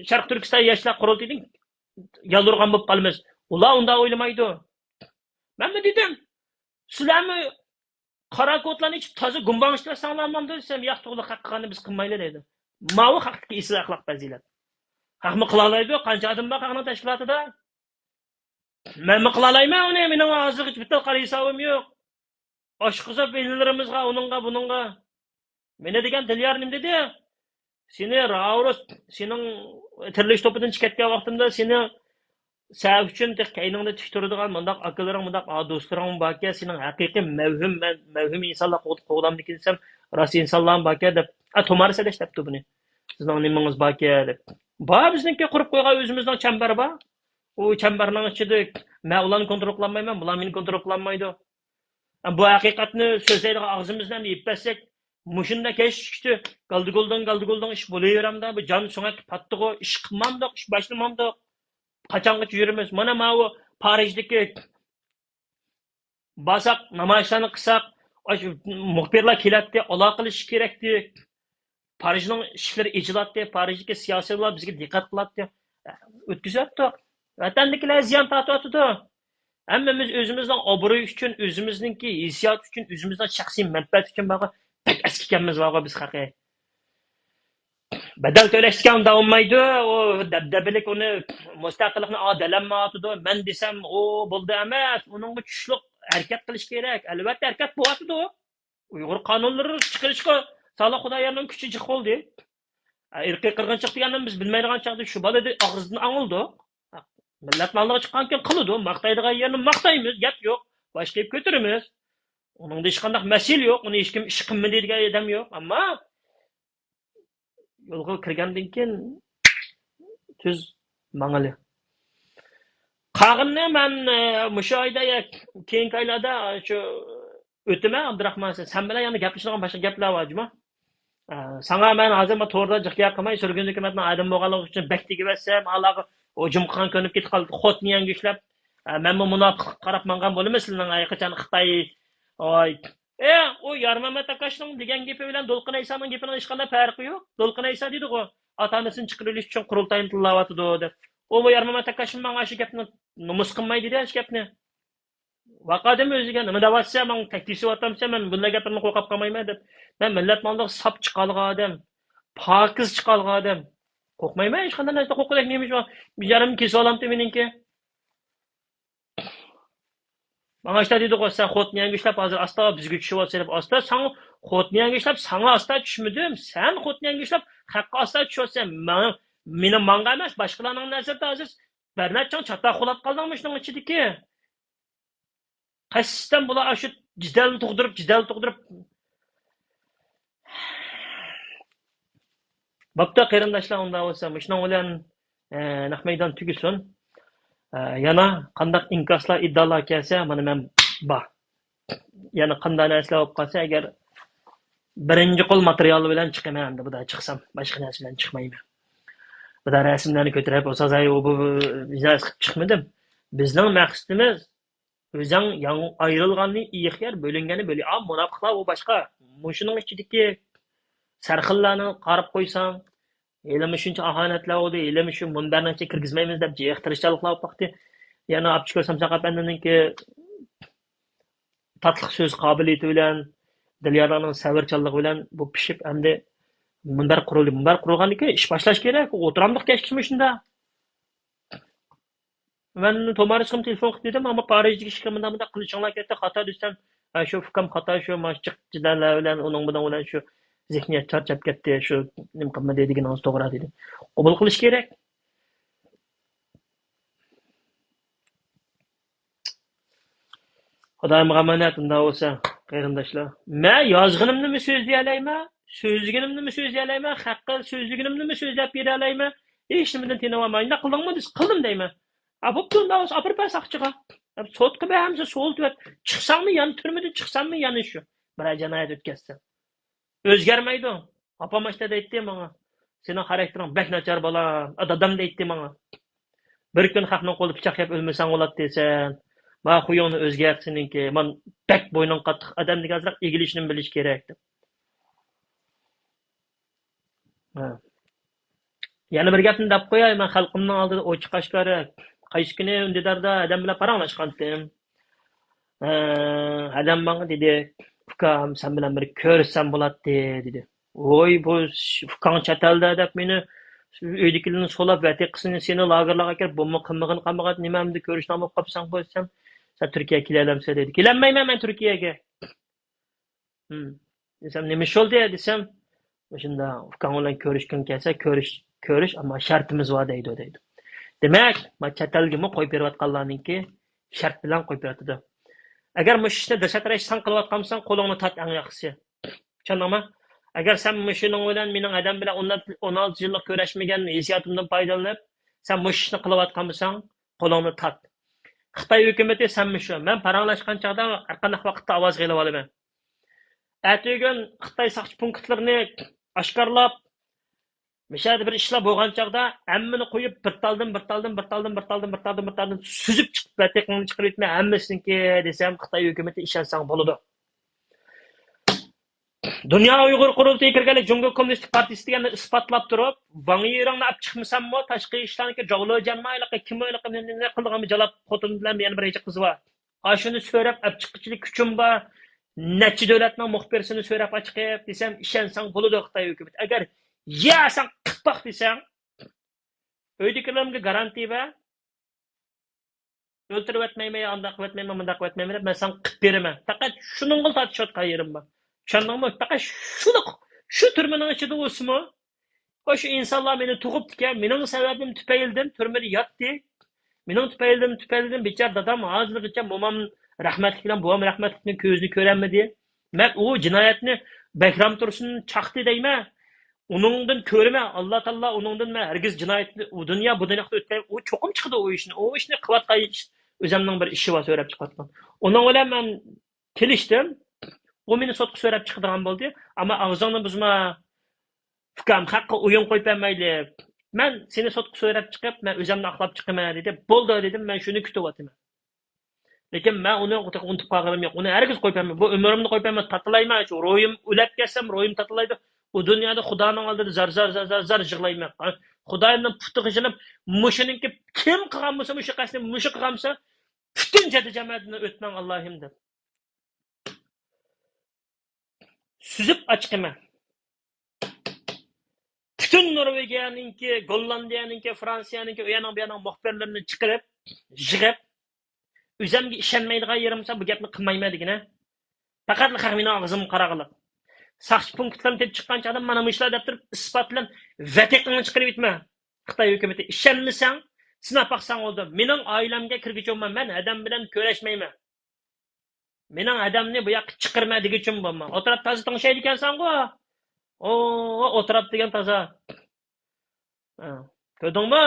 شەرقىي تۈركىستان ياشلار قۇرۇلتىيىدىن يالۋۇرغان بولۇپ قالىمىز. ئۇلار ئۇنداق ئويلىمايدۇ. مەنمۇ دېدىم، سىلەرمۇ قارا كوتلارنى ئىچىپ تازا گۇمباڭ ئىچىۋەتسەڭلار ماندۇ دېسەم، ياق، توغرا، خەق قىلغاننى بىز قىلمايلى دەيدۇ. ماۋۇ خەقتىكى ئېسىل ئەخلاق پەزىلەت. خەقمۇ قىلالايدۇ، قانچە ئادەم بار خەقنىڭ تەشكىلاتىدا؟ مەنمۇ قىلالايمەن ئۇنى، مېنىڭ ھازىرغىچە بىر تال قارا ھېسابىم يوق. ئاشقازان بېلىلىرىمىزغا، ئۇنىڭغا، بۇنىڭغا. مېنى دېگەن دىليار نېمە دېدى؟ سېنى راۋرۇس، سېنىڭ تىرىلىش توپىدىن چىقىپ كەتكەن ۋاقتىمدا سېنى سەن ئۈچۈن تېخى كەينىڭدە تىك تۇرىدىغان مۇنداق ئاكىلىرىڭ، مۇنداق، ئا، دوستلىرىڭ باركەن، سېنىڭ ھەقىقىي مەۋھۇم، مەن مەۋھۇم ئىنسانلار قوغ-، قوغدامدىكىن دېسەم، راست ئىنسانلارمۇ باركەن دەپ، ئا، تومارىسەدەش دەپتۇ بۇنى. سىزنىڭ نېمىڭىز باركەن دەپ. بار بىزنىڭكى قۇرۇپ قويغان ئۆزىمىزنىڭ چەمبىرى بار. ئۇ چەمبەرنىڭ ئىچىدە مەن ئۇلارنى كونترول قىلالمايمەن، بۇلار مېنى كونترول قىلالمايدۇ. بۇ ھەقىقەتنى سۆزلەيدىغان ئاغزىمىزنى ئەمدى يېپىپ بەرسەك، مۇشۇنداق كەچتە گالدىگۇلدىڭ، گالدىگۇلدىڭ ئىش بولۇۋېرەمدۇ؟ بۇ جان سۆڭەككە پاتتىغۇ، ئىش قىلمامدۇق، ئىش باشلىمامدۇق. قاچانغىچە يۈرىمىز؟ مانا ماۋۇ پارىژدىكى بارساق، نامايىشلارنى قىلساق، ئاشۇ مۇخبىرلار كېلەتتى، ئالاقىلىشىش كېرەكتى. پارىژنىڭ ئىشىكلىرى ئېچىلاتتى، پارىژدىكى سىياسىيونلار بىزگە دىققەت قىلاتتى. ئۆتكۈزۈۋەتتۇق. ۋەتەندىكىلەر زىيان تارتىۋاتىدۇ. ھەممىمىز ئۆزىمىزنىڭ ئابرۇيى ئۈچۈن، ئۆزىمىزنىڭكى ھېسسىياتى ئۈچۈن، ئۆزىمىزنىڭ شەخسىي مەنپەئەتى ئۈچۈن بارغۇ، بەك ئەسكىكەنمىز بارغۇ بىز خەقى. بەدەل تۆلەشتىكەن داۋاملايدۇ. ئۇ دەبدەبىلىك ئۇنى مۇستەقىللىقنى ئا دەلەم ماڭاتىدۇ. مەن دېسەم ئۇ بولدى ئەمەس. ئۇنىڭغا چۈشلۈك ھەرىكەت قىلىش كېرەك. ئەلۋەتتە ھەرىكەت بولۇۋاتىدۇ. ئۇيغۇر قانۇنلىرى چىقىرىشقا سالىھ خۇدايارنىڭ كۈچى جىق بولدى. ئىرقىي قىرغىنچىلىق دېگەننى بىز بىلمەيدىغان چاغدا شۇ بالا ئاغزىدىن ئاڭلىدۇق. مىللەتنىڭ ئالدىغا چىققانكەن قىلىدۇ. ماختايدىغان يەرنى ماختايمىز، گەپ يوق. باش قىيىپ كۆتۈرىمىز. ئۇنىڭدا ھېچقانداق مەسىلە يوق. ئۇنى ھېچكىم ئىش قىلمىدى دېگەن ئادەم يوق. ئەمما يولغا كىرگەندىن كېيىن تۈز ماڭىلى. قالغىنىنى مەن، ئە، مۇشۇ ئايدا يا كېيىنكى ئايلاردا شۇ ئۆتىمە، ئابدۇراخمان، سەن، سەن بىلەن يەنە گەپلىشىدىغان باشقا گەپلەر بار جۇمۇ. ئە، ساڭا مەن ھازىر ما توردا جىق گەپ قىلماي، سۈرگۈن ھۆكۈمەتنىڭ ئادىمى بولغانلىقى ئۈچۈن بەك تېگىۋەتسەم، ئالاغا ئۇ جۇمخان كۆنۈپ كېتىپ قالدى، خوتۇنى يەڭگۈشلەپ. ئە، مەنمۇ مۇناپىقلىققا قاراپ ماڭغان بولىمەن سىلىنىڭ ئايىغىچان خىتاي. ئوي. ئە، ئۇ يارمەمەت ئاكاشنىڭ دېگەن گېپى بىلەن دولقۇن ئەيسانىڭ گېپىنىڭ ھېچقانداق پەرقى يوق. دولقۇن ئەيسا دېدىغۇ، ئاتا-ئانىسىنى چىقىرىۋېلىش ئۈچۈن قۇرۇلتاينى تىللاۋاتىدۇ دەپ. ئۇ، بۇ يارمەمەت ئاكاشمۇ ماڭا شۇ گەپنى نومۇس قىلماي دېدى، شۇ گەپنى. ۋاقادىم ئۆزىگە نېمە دەۋاتسا، ماڭا تەكلىپ سېلىۋاتامسەن، مەن بۇنداق گەپلەردىن قورقۇپ قالمايمەن دەپ. مەن مىللەت مالىدا ساپ چىقالىغان ئادەم، پاكىز چىقالىغان ئادەم. قورقمايمەن، ھېچقانداق نەرسىدىن قورققۇدەك نېمە ئىش بار؟ بىچارەمنى كېسىۋالامتى مېنىڭكى. ماڭا ئاشتا دېدىغۇ، سەن خوتۇن يەڭگۈشلەپ ھازىر ئاستا بىزگە چۈشۈۋالسا دەپ ئاستا، ساڭا خوتۇن يەڭگۈشلەپ ساڭا ئاستا چۈشمىدىم. سەن خوتۇن يەڭگۈشلەپ خەققە ئاستا چۈشۈۋالسەن. ماڭا، مېنى ماڭا ئەمەس، باشقىلارنىڭ نەزىرىدە ھازىر بىر نەچچىڭ چاتاق قۇلاپ قالدىڭ مۇشۇنىڭ ئىچىدىكى. قەستەن بۇلار ئاشۇ جېدەل تۇغدۇرۇپ، جېدەل تۇغدۇرۇپ. بوپتۇ، قېرىنداشلار، ئۇنداق بولسا، مۇشۇنىڭ بىلەن، ئە، نەق مەيدان تۈگىسۇن. ئە، يەنە قانداق ئىنكاسلار، ئىدىئالار كەلسە، مانا مەن بار. يەنە قانداق نەرسىلەر بولۇپ قالسا، ئەگەر بىرىنچى قول ماتېرىيال بىلەن چىقىمەن ئەمدى، بۇدا چىقسام، باشقا نەرسە بىلەن چىقمايمەن. بۇدا رەسىملەرنى كۆتۈرۈپ، ئۇ سازاي، ئۇ، بۇ، بۇ، بىزنى سىقىپ چىقمىدىم. بىزنىڭ مەقسىتىمىز، ئۆزەڭ ياڭ-، ئايرىلغاننى ئىيىقيار، بۆلۈنگەننى بۆلۈ-، ئا، مۇناپىقلار ئۇ باشقا. مۇشۇنىڭ ئىچىدىكى سەرخىللارنى قاراپ قويساڭ، ھېلىمۇ شۇنچە ئاھانەتلەر بولدى، ھېلىمۇ شۇ مۇنبەرنىڭ ئىچىگە كىرگۈزمەيمىز دەپ جىق تىرىشچانلىقلار بولۇپ باقتى. يەنە ئاپچىكۆل سامساق ئەپەندىنىڭكى تاتلىق سۆز قابىلىيىتى بىلەن، دىليارانىڭ سەۋرچانلىقى بىلەن بۇ پىشىپ، ئەمدى مۇنبەر قۇرۇلدى. مۇنبەر قۇرۇلغاندىن كېيىن ئىش باشلاش كېرەك. ئولتۇرامدۇق كەچكىچە مۇشۇندا. مەن تومارىشقىمغا تېلېفون قىلىپ دېدىم، ئەمما پارىژدىكى ئىشقا مۇنداق، مۇنداق قىلىشىڭلار كەتتى، خاتا دېسەم، ھە، شۇ ئۇكام خاتا، شۇ مانا جىق جېدەللەر بىلەن، ئۇنىڭ بۇنىڭ بىلەن شۇ زېھنىيەت چارچاپ كەتتى، شۇ نېمە قىلمىدى دېگىنىڭىز توغرا دېدى. قوبۇل قىلىش كېرەك. خۇدايىمغا ئامانەت، ئۇنداق بولسا، قېرىنداشلار. مەن يازغىنىمنىمۇ سۆزلىيەلەيمەن، سۆزلىگىنىمنىمۇ سۆزلىيەلەيمەن، خەققە سۆزلىگىنىمنىمۇ سۆزلەپ بېرەلەيمەن. ھېچنېمىدىن تىنىۋالماي، ئۇنداق قىلدىڭمۇ دېسە، قىلدىم دەيمەن. ئا، بوپتۇ، ئۇنداق بولسا ئاپىرىپ بەر ساقچىغا. سوتقا بەرمىسە، سوتلىتىۋەت. چىقساڭمۇ يەنە تۈرمىدىن، چىقساممۇ يەنە شۇ. بىرەر جىنايەت ئۆتكەزسەم. ئۆزگەرمەيدۇ. ئاپام ئاشتا دەيتتى ماڭا. سېنىڭ خاراكتېرىڭ بەك ناچار، بالام. ئا، دادام دەيتتى ماڭا. بىر كۈن خەقنىڭ قولىدا پىچاق يەپ ئۆلمىسەڭ بولاتتى سەن. ما خۇيۇڭنى ئۆزگەرت سېنىڭكى. مان بەك بوينۇڭ قاتتىق ئادەمدىكى ئازراق ئېگىلىشنىمۇ بىلىش كېرەك دەپ. ھە. يەنە بىر گەپنى دەپ قوياي، مەن خەلقىمنىڭ ئالدىدا ئوچۇق ئاشكارا، قايسى كۈنى ئۈندىداردا ھەدەم بىلەن پاراڭلاشقانتىم. ھە، ھەدەم ماڭا دېدى، ئۇكام، سەن بىلەن بىر كۆرۈشسەم بولاتتى، دېدى. ۋوي، بۇ ئۇكاڭ چەت ئەلدە دەپ مېنى ئۆيدىكىلەرنى سولاپ، ۋەتىقىسىنى سېنى لاگېرلارغا ئەكىرىپ، بولما قىلمىغىن قالمىغان، نېمە ئەمدى كۆرۈشنامە ئوقۇپ قاپسەن، قويسام، سەن تۈركىيەگە كېلەلەمسەن، دېدى. كېلەلمەيمەن مەن تۈركىيەگە. ھىم. دېسەم، نېمە ئىش بولدى؟ دېسەم، مۇشۇنداق ئۇكاڭ بىلەن كۆرۈشكۈڭ كەلسە، كۆرۈش، كۆرۈش، ئەمما شەرتىمىز بار دەيدۇ، دەيدۇ. دېمەك، ما چەت ئەلگىمۇ قويۇپ بېرىۋاتقانلارنىڭكى شەرت بىلەن قويۇپ بېرىۋاتىدۇ. ئەگەر مۇشۇ ئىشنى دىلشات رەشىت سەن قىلىۋاتقان بولساڭ، قولۇڭنى تارت ئەڭ ياخشىسى. چۈشەندىڭمۇ؟ ئەگەر سەن مۇشۇنىڭ بىلەن مېنىڭ ئادەم بىلەن ئون، ئون ئالتە يىللىق كۆرۈشمىگەن ھېسسىياتىمدىن پايدىلىنىپ، سەن مۇشۇ ئىشنى قىلىۋاتقان بولساڭ، قولۇڭنى تارت. خىتاي ھۆكۈمىتى سەنمۇ شۇ. مەن پاراڭلاشقان چاغدا ھەر قانداق ۋاقىتتا ئاۋاز ئېلىۋالىمەن. ئەتىگۈن خىتاي ساقچى پونكىتلىرىنى ئاشكارىلاپ، مۇشۇ يەردە بىر ئىشلار بولغان چاغدا ھەممىنى قويۇپ، بىر تالدىن، بىر تالدىن، بىر تالدىن، بىر تالدىن، بىر تالدىن، بىر تالدىن سۈزۈپ چىقىپ، ۋەتىقىڭنى چىقىرىۋېتىمەن ھەممىسىنىڭكى دېسەم، خىتاي ھۆكۈمىتى ئىشەنسەڭ بولىدۇ. دۇنيا ئۇيغۇر قۇرۇلتىيى كىرگەندە جۇڭگو كوممۇنىستىك پارتىيىسى دېگەننى ئىسپاتلاپ تۇرۇپ، ۋاڭ يىرىڭنى ئەپ چىقمىساممۇ، تاشقى ئىشلارنىڭكى جاۋلۇ جيەنما ھېلىقى كىم ھېلىقى نېمە قىلىدىغان بىر جالاپ خوتۇن بىلەن يەنە بىر ھېجە قىزى بار. ئاشۇنى سۆرەپ ئەپ چىققۇچىلىك كۈچۈم بار. نەچچە دۆلەتنىڭ مۇخبىرىسىنى سۆرەپ ئەپ چىقىپ دېسەم، ئىشەنسەڭ بولىدۇ خىتاي ھۆكۈمىتى. ئەگەر يا سەن قىلىپ باق دېسەڭ، ئۆيدىكىلىرىمگە گارانتىيە بەر. ئۆلتۈرۈۋەتمەيمەن، ئانداق قىلىۋەتمەيمەن، مۇنداق قىلىۋەتمەيمەن دەپ مەن ساڭا قىلىپ بېرىمەن. پەقەت شۇنىڭغىلا تارتىشىۋاتقان يېرىم بار. چۈشەندىڭمۇ؟ پەقەت شۇلا، شۇ تۈرمىنىڭ ئىچىدە بولسىمۇ، ۋە شۇ ئىنسانلار مېنى تۇغۇپتىكەن، مېنىڭ سەۋەبىم تۈپەيلىدىن تۈرمىدە ياتتى. مېنىڭ تۈپەيلىدىن، تۈپەيلىدىن بىچارە دادام ھازىرغىچە مومام رەھمەتلىك بىلەن بوۋام رەھمەتلىكنىڭ كۆزىنى كۆرەلمىدى. مەن ئۇ جىنايەتنى بەھرام تۇرسۇن چاقتى دەيمەن. ئۇنىڭدىن كۆرىمەن، ئاللا تائالا ئۇنىڭدىن مەن ھەرگىز جىنايەتنى ئۇ دۇنيا، بۇ دۇنياقتا ئۆتكەن، ئۇ چوقۇم چىقىدۇ ئۇ ئىشنى. ئۇ ئىشنى قىلىۋاتقان ئىش، ئۆزەمنىڭ بىر ئىشى بار سۆرەپ چىقىۋاتقان. ئۇنىڭ بىلەن مەن كېلىشتىم. ئۇ مېنى سوتقا سۆرەپ چىقىدىغان بولدى. ئەمما ئاغزىڭنى بۇزما، ئۇكام، خەققە ئويۇن قويۇپ بەرمەيلى. مەن سېنى سوتقا سۆرەپ چىقىپ، مەن ئۆزۈمنى ئاقلاپ چىقىمەن دېدى. بولدى دېدىم، مەن شۇنى كۈتۈۋاتىمەن. لېكىن مەن ئۇنى تېخى ئۇنتۇپ قالغىنىم يوق. ئۇنى ھەرگىز قويۇپ بەرمەيمەن. بۇ ئۆمرۈمنى قويۇپ بەرمەيمەن. تاتىلايمەن شۇ. روھىم، ئۆلۈپ كەتسەم روھىم تاتىلايدۇ. ئۇ دۇنيادا خۇدانىڭ ئالدىدا زار، زار، زار، زار، زار يىغلايمەن. خۇدايىمنىڭ پۇتىغا يىغلاپ، مۇشۇنىڭكى كىم قىلغان بولسا، مۇشۇ قەستنى مۇشۇ قىلغان بولسا، پۈتۈن جەددى جەمەتىمدىن ئۆتمەڭ ئاللاھىم دەپ. سۈزۈپ ئاچىقىمەن. پۈتۈن نورۋېگىيەنىڭكى، گوللاندىيەنىڭكى، فرانسىيەنىڭكى، ئۇ يەرنىڭ بۇ يەرنىڭ مۇخبىرلىرىنى چىقىرىپ، يىغىپ، ئۆزۈمگە ئىشەنمەيدىغان يېرىم بولسا، بۇ گەپنى قىلمايمەن دېگىنە. پەقەتلا خەق مېنىڭ ئاغزىمغا قاراغىلىق. ساقچى پونكىتلىرىنى تېپىپ چىققان چاغدا مانا مۇشۇلار دەپ تۇرۇپ، ئىسپات بىلەن ۋەتىقىڭنى چىقىرىۋېتىمەن. خىتاي ھۆكۈمىتى، ئىشەنمىسەڭ، سىناپ باقساڭ بولىدۇ. مېنىڭ ئائىلەمگە كىرگۈچى بولما، مەن ھەدەم بىلەن كۆرۈشمەيمەن. مېنىڭ ھەدەمنى بۇ ياققا چىقىرما دېگۈچىمۇ بولما. ئوتراپ تازا تىڭشايدىكەنسەنغۇ. ئو، ئوتراپ دېگەن تازا. ھە. كۆردۈڭمۇ؟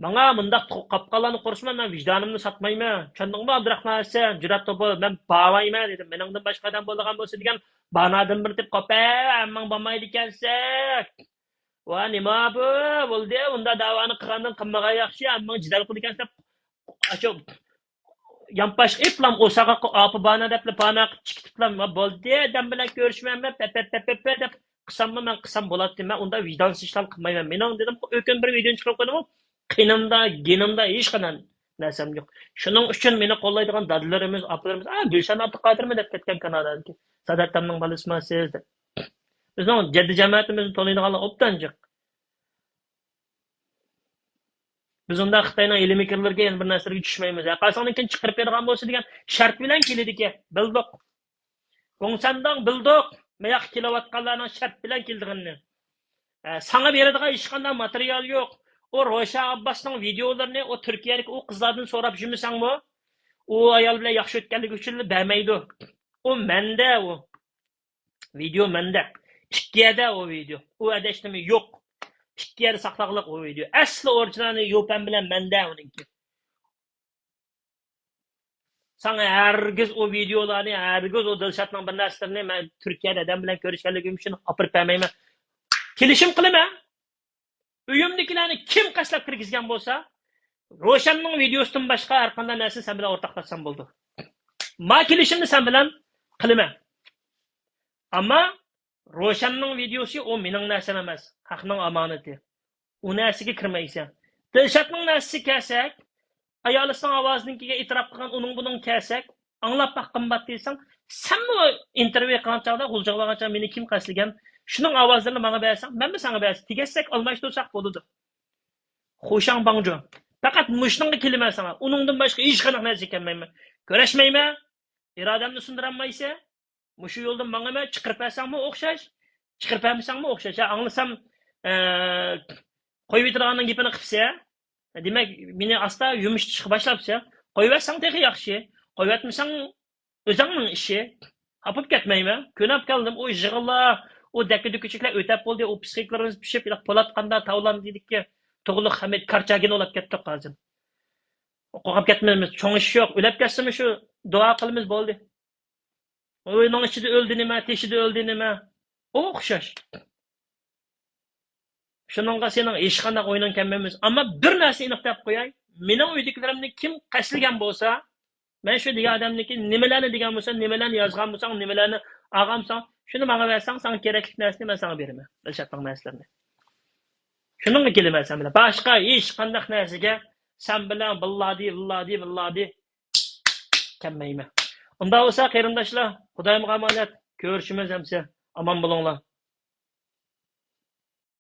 ماڭا مۇنداق تۇ-، قاپقانلارنى قورسىما، مەن ۋىجدانىمنى ساتمايمەن. چۈشەندىڭمۇ، ئابدۇراخمان ھەسەن؟ جۈرئەت توپا، مەن بارمايمەن دېدىم. مېنىڭدىن باشقا ئادەم بولىدىغان بولسا دېگەن باھانىدىن بىر تېپىپ قوپە، ھەممىڭ بارمايدىكەنسەن. ۋا نېمە بۇ؟ بولدى، ئۇنداق داۋانى قىلغاندىن قىلمىغان ياخشى، ھەممىڭ جېدەل قىلىدىكەنسەن دەپ. ئاشۇ يانپاشقا ئېپلام ئوساقا ئاپا بانا دەپلا بانا قىلىپ چىقىپ تۇپلام. ۋە بولدى، ئادەم بىلەن كۆرۈشمەيمەن، پەپەپەپەپە دەپ قىلساممۇ مەن قىلسام بولاتتى. مەن ئۇنداق ۋىجدانسىز ئىشلارنى قىلمايمەن. مېنىڭ دېدىم، ئۆكۈن بىر ۋىدېونى چىقىرىپ قويدۇم. قېنىمدا، گېنىمدا ھېچقانداق نەرسەم يوق. شۇنىڭ ئۈچۈن مېنى قوللايدىغان دادىلىرىمىز، ئاپىلىرىمىز، ئا، گۈلشەن ئابدۇقادىرمۇ دەپ كەتكەن كانادادىكى. سادات ئەمنىڭ بالىسىما سىز دەپ. بىزنىڭ جەددىي جەمەتىمىزنى تونۇيدىغانلار ئوبدانجىق. بىز ئۇنداق خىتاينىڭ ھىيلە-مىكىرلىرىگە، يەنە بىر نەرسىلەرگە چۈشمەيمىز. ھە، قالساڭ كېيىن چىقىرىپ بېرىدىغان بولسا دېگەن شەرت بىلەن كېلىدىكەن. بىلدۇق. گوڭسەنداڭ بىلدۇق. ماياققا كېلىۋاتقانلارنىڭ شەرت بىلەن كېلىدىغىنىنى. ھە، ساڭا بېرىدىغان ھېچقانداق ماتېرىيال يوق. ئۇ روشەن ئابباسنىڭ ۋىدېئولىرىنى ئۇ تۈركىيەدىكى ئۇ قىزلاردىن سوراپ يۈرمىسەڭمۇ، ئۇ ئايال بىلەن ياخشى ئۆتكەنلىكى ئۈچۈنلا بەرمەيدۇ. ئۇ مەندە ئۇ. ۋىدېو مەندە. ئىككى يەردە ئۇ ۋىدېو. ئۇ يەردە ھېچنېمە يوق. ئىككى يەردە ساقلاغلىق ئۇ ۋىدېو. ئەسلى ئورىجىنالى يوپەن بىلەن مەندە ئۇنىڭكى. ساڭا ھەرگىز ئۇ ۋىدېولارنى، ھەرگىز ئۇ دىلشاتنىڭ بىر نەرسىلىرىنى مەن تۈركىيەدە ئادەم بىلەن كۆرۈشكەنلىكىم ئۈچۈن ئاپىرىپ بەرمەيمەن. كېلىشىم قىلىمەن. ئۆيۈمدىكىلەرنى كىم قەستلەپ كىرگۈزگەن بولسا، روشەننىڭ ۋىدېئوسىدىن باشقا ھەر قانداق نەرسىنى سەن بىلەن ئورتاقلاشسام بولىدۇ. ما كېلىشىمنى سەن بىلەن قىلىمەن. ئەمما روشەننىڭ ۋىدېئوسى ئۇ مېنىڭ نەرسەم ئەمەس، خەقنىڭ ئامانىتى. ئۇ نەرسىگە كىرمەيسەن. دىلشاتنىڭ نەرسىسىگە كەلسەك، ئايالىسىنىڭ ئاۋازىنىڭكىگە ئېتىراپ قىلغان ئۇنىڭ بۇنىڭ كەلسەك، ئاڭلاپ باققىن بار دېسەڭ، سەنمۇ ئىنتېرۋيۇ قىلغان چاغدا، غۇلجىغا بارغان چاغدا مېنى كىم قەستلىگەن؟ شۇنىڭ ئاۋازلىرىنى ماڭا بەرسەڭ، مەنمۇ ساڭا بەرسەم، تېگەشسەك ئالماشتۇرساق بولىدۇ. خۇشاڭ باڭجۇ. پەقەت مۇشۇنىڭغا كېلىمەن ساڭا. ئۇنىڭدىن باشقا ھېچقانداق نەرسىگە كەلمەيمەن. كۆرۈشمەيمەن. ئىرادەمنى سۇندۇرالمايسەن. مۇشۇ يولدىن ماڭىمەن، چىقىرىپ بەرسەڭمۇ ئوخشاش، چىقىرىپ بەرمىسەڭمۇ ئوخشاش. ھە، ئاڭلىسام، ئە، قويۇۋېتىدىغاننىڭ گېپىنى قىپسەن. دېمەك، مېنى ئاستا يۇمشىتىشقا باشلاپسەن. قويۇۋەتسەڭ تېخى ياخشى. قويۇۋەتمىسەڭ ئۆزۈڭنىڭ ئىشى. خاپا بولۇپ كەتمەيمەن. كۆنۈپ قالدىم. ئۇ يىغىنلار، ئۇ دەككە-دۈككىچىلىكلەر ئۆتەپ بولدى. ئۇ پسىخىكلىرىمىز پىشىپ، پولات قاندا تاۋلاندىكى تۇغلۇق خەمىت كارچاگىن بولاپ كەتتۇق ھازىر. قورقۇپ كەتمەيمىز. چوڭ ئىش يوق. ئۆلۈپ كەتسىمۇ شۇ دۇئا قىلىمىز بولدى. ئۇنىڭ ئىچىدە ئۆلدى نېمە، تېشىدا ئۆلدى نېمە. ئوخشاش. شۇنىڭغا سېنىڭ ھېچقانداق ئويۇنۇڭ كەلمەيمىز. ئەمما بىر نەرسە ئېنىق دەپ قوياي. مېنىڭ ئۆيدىكىلىرىمنى كىم قەستلىگەن بولسا، مەن شۇ دېگەن ئادەمنىڭكى نېمىلەرنى دېگەن بولسام، نېمىلەرنى يازغان بولساڭ، نېمىلەرنى ئالغان بولساڭ، شۇنى ماڭا بەرسەڭ، ساڭا كېرەكلىك نەرسىنى مەن ساڭا بېرىمەن. دىلشاتنىڭ نەرسىلىرىنى. شۇنىڭغا كېلىمەن سەن بىلەن. باشقا ھېچقانداق نەرسىگە سەن بىلەن بىللادى، بىللادى، بىللادى كەلمەيمەن. ئۇنداق بولسا، قېرىنداشلار، خۇدايىمغا ئامانەت. كۆرۈشىمىز ئەمسە. ئامان بولۇڭلار.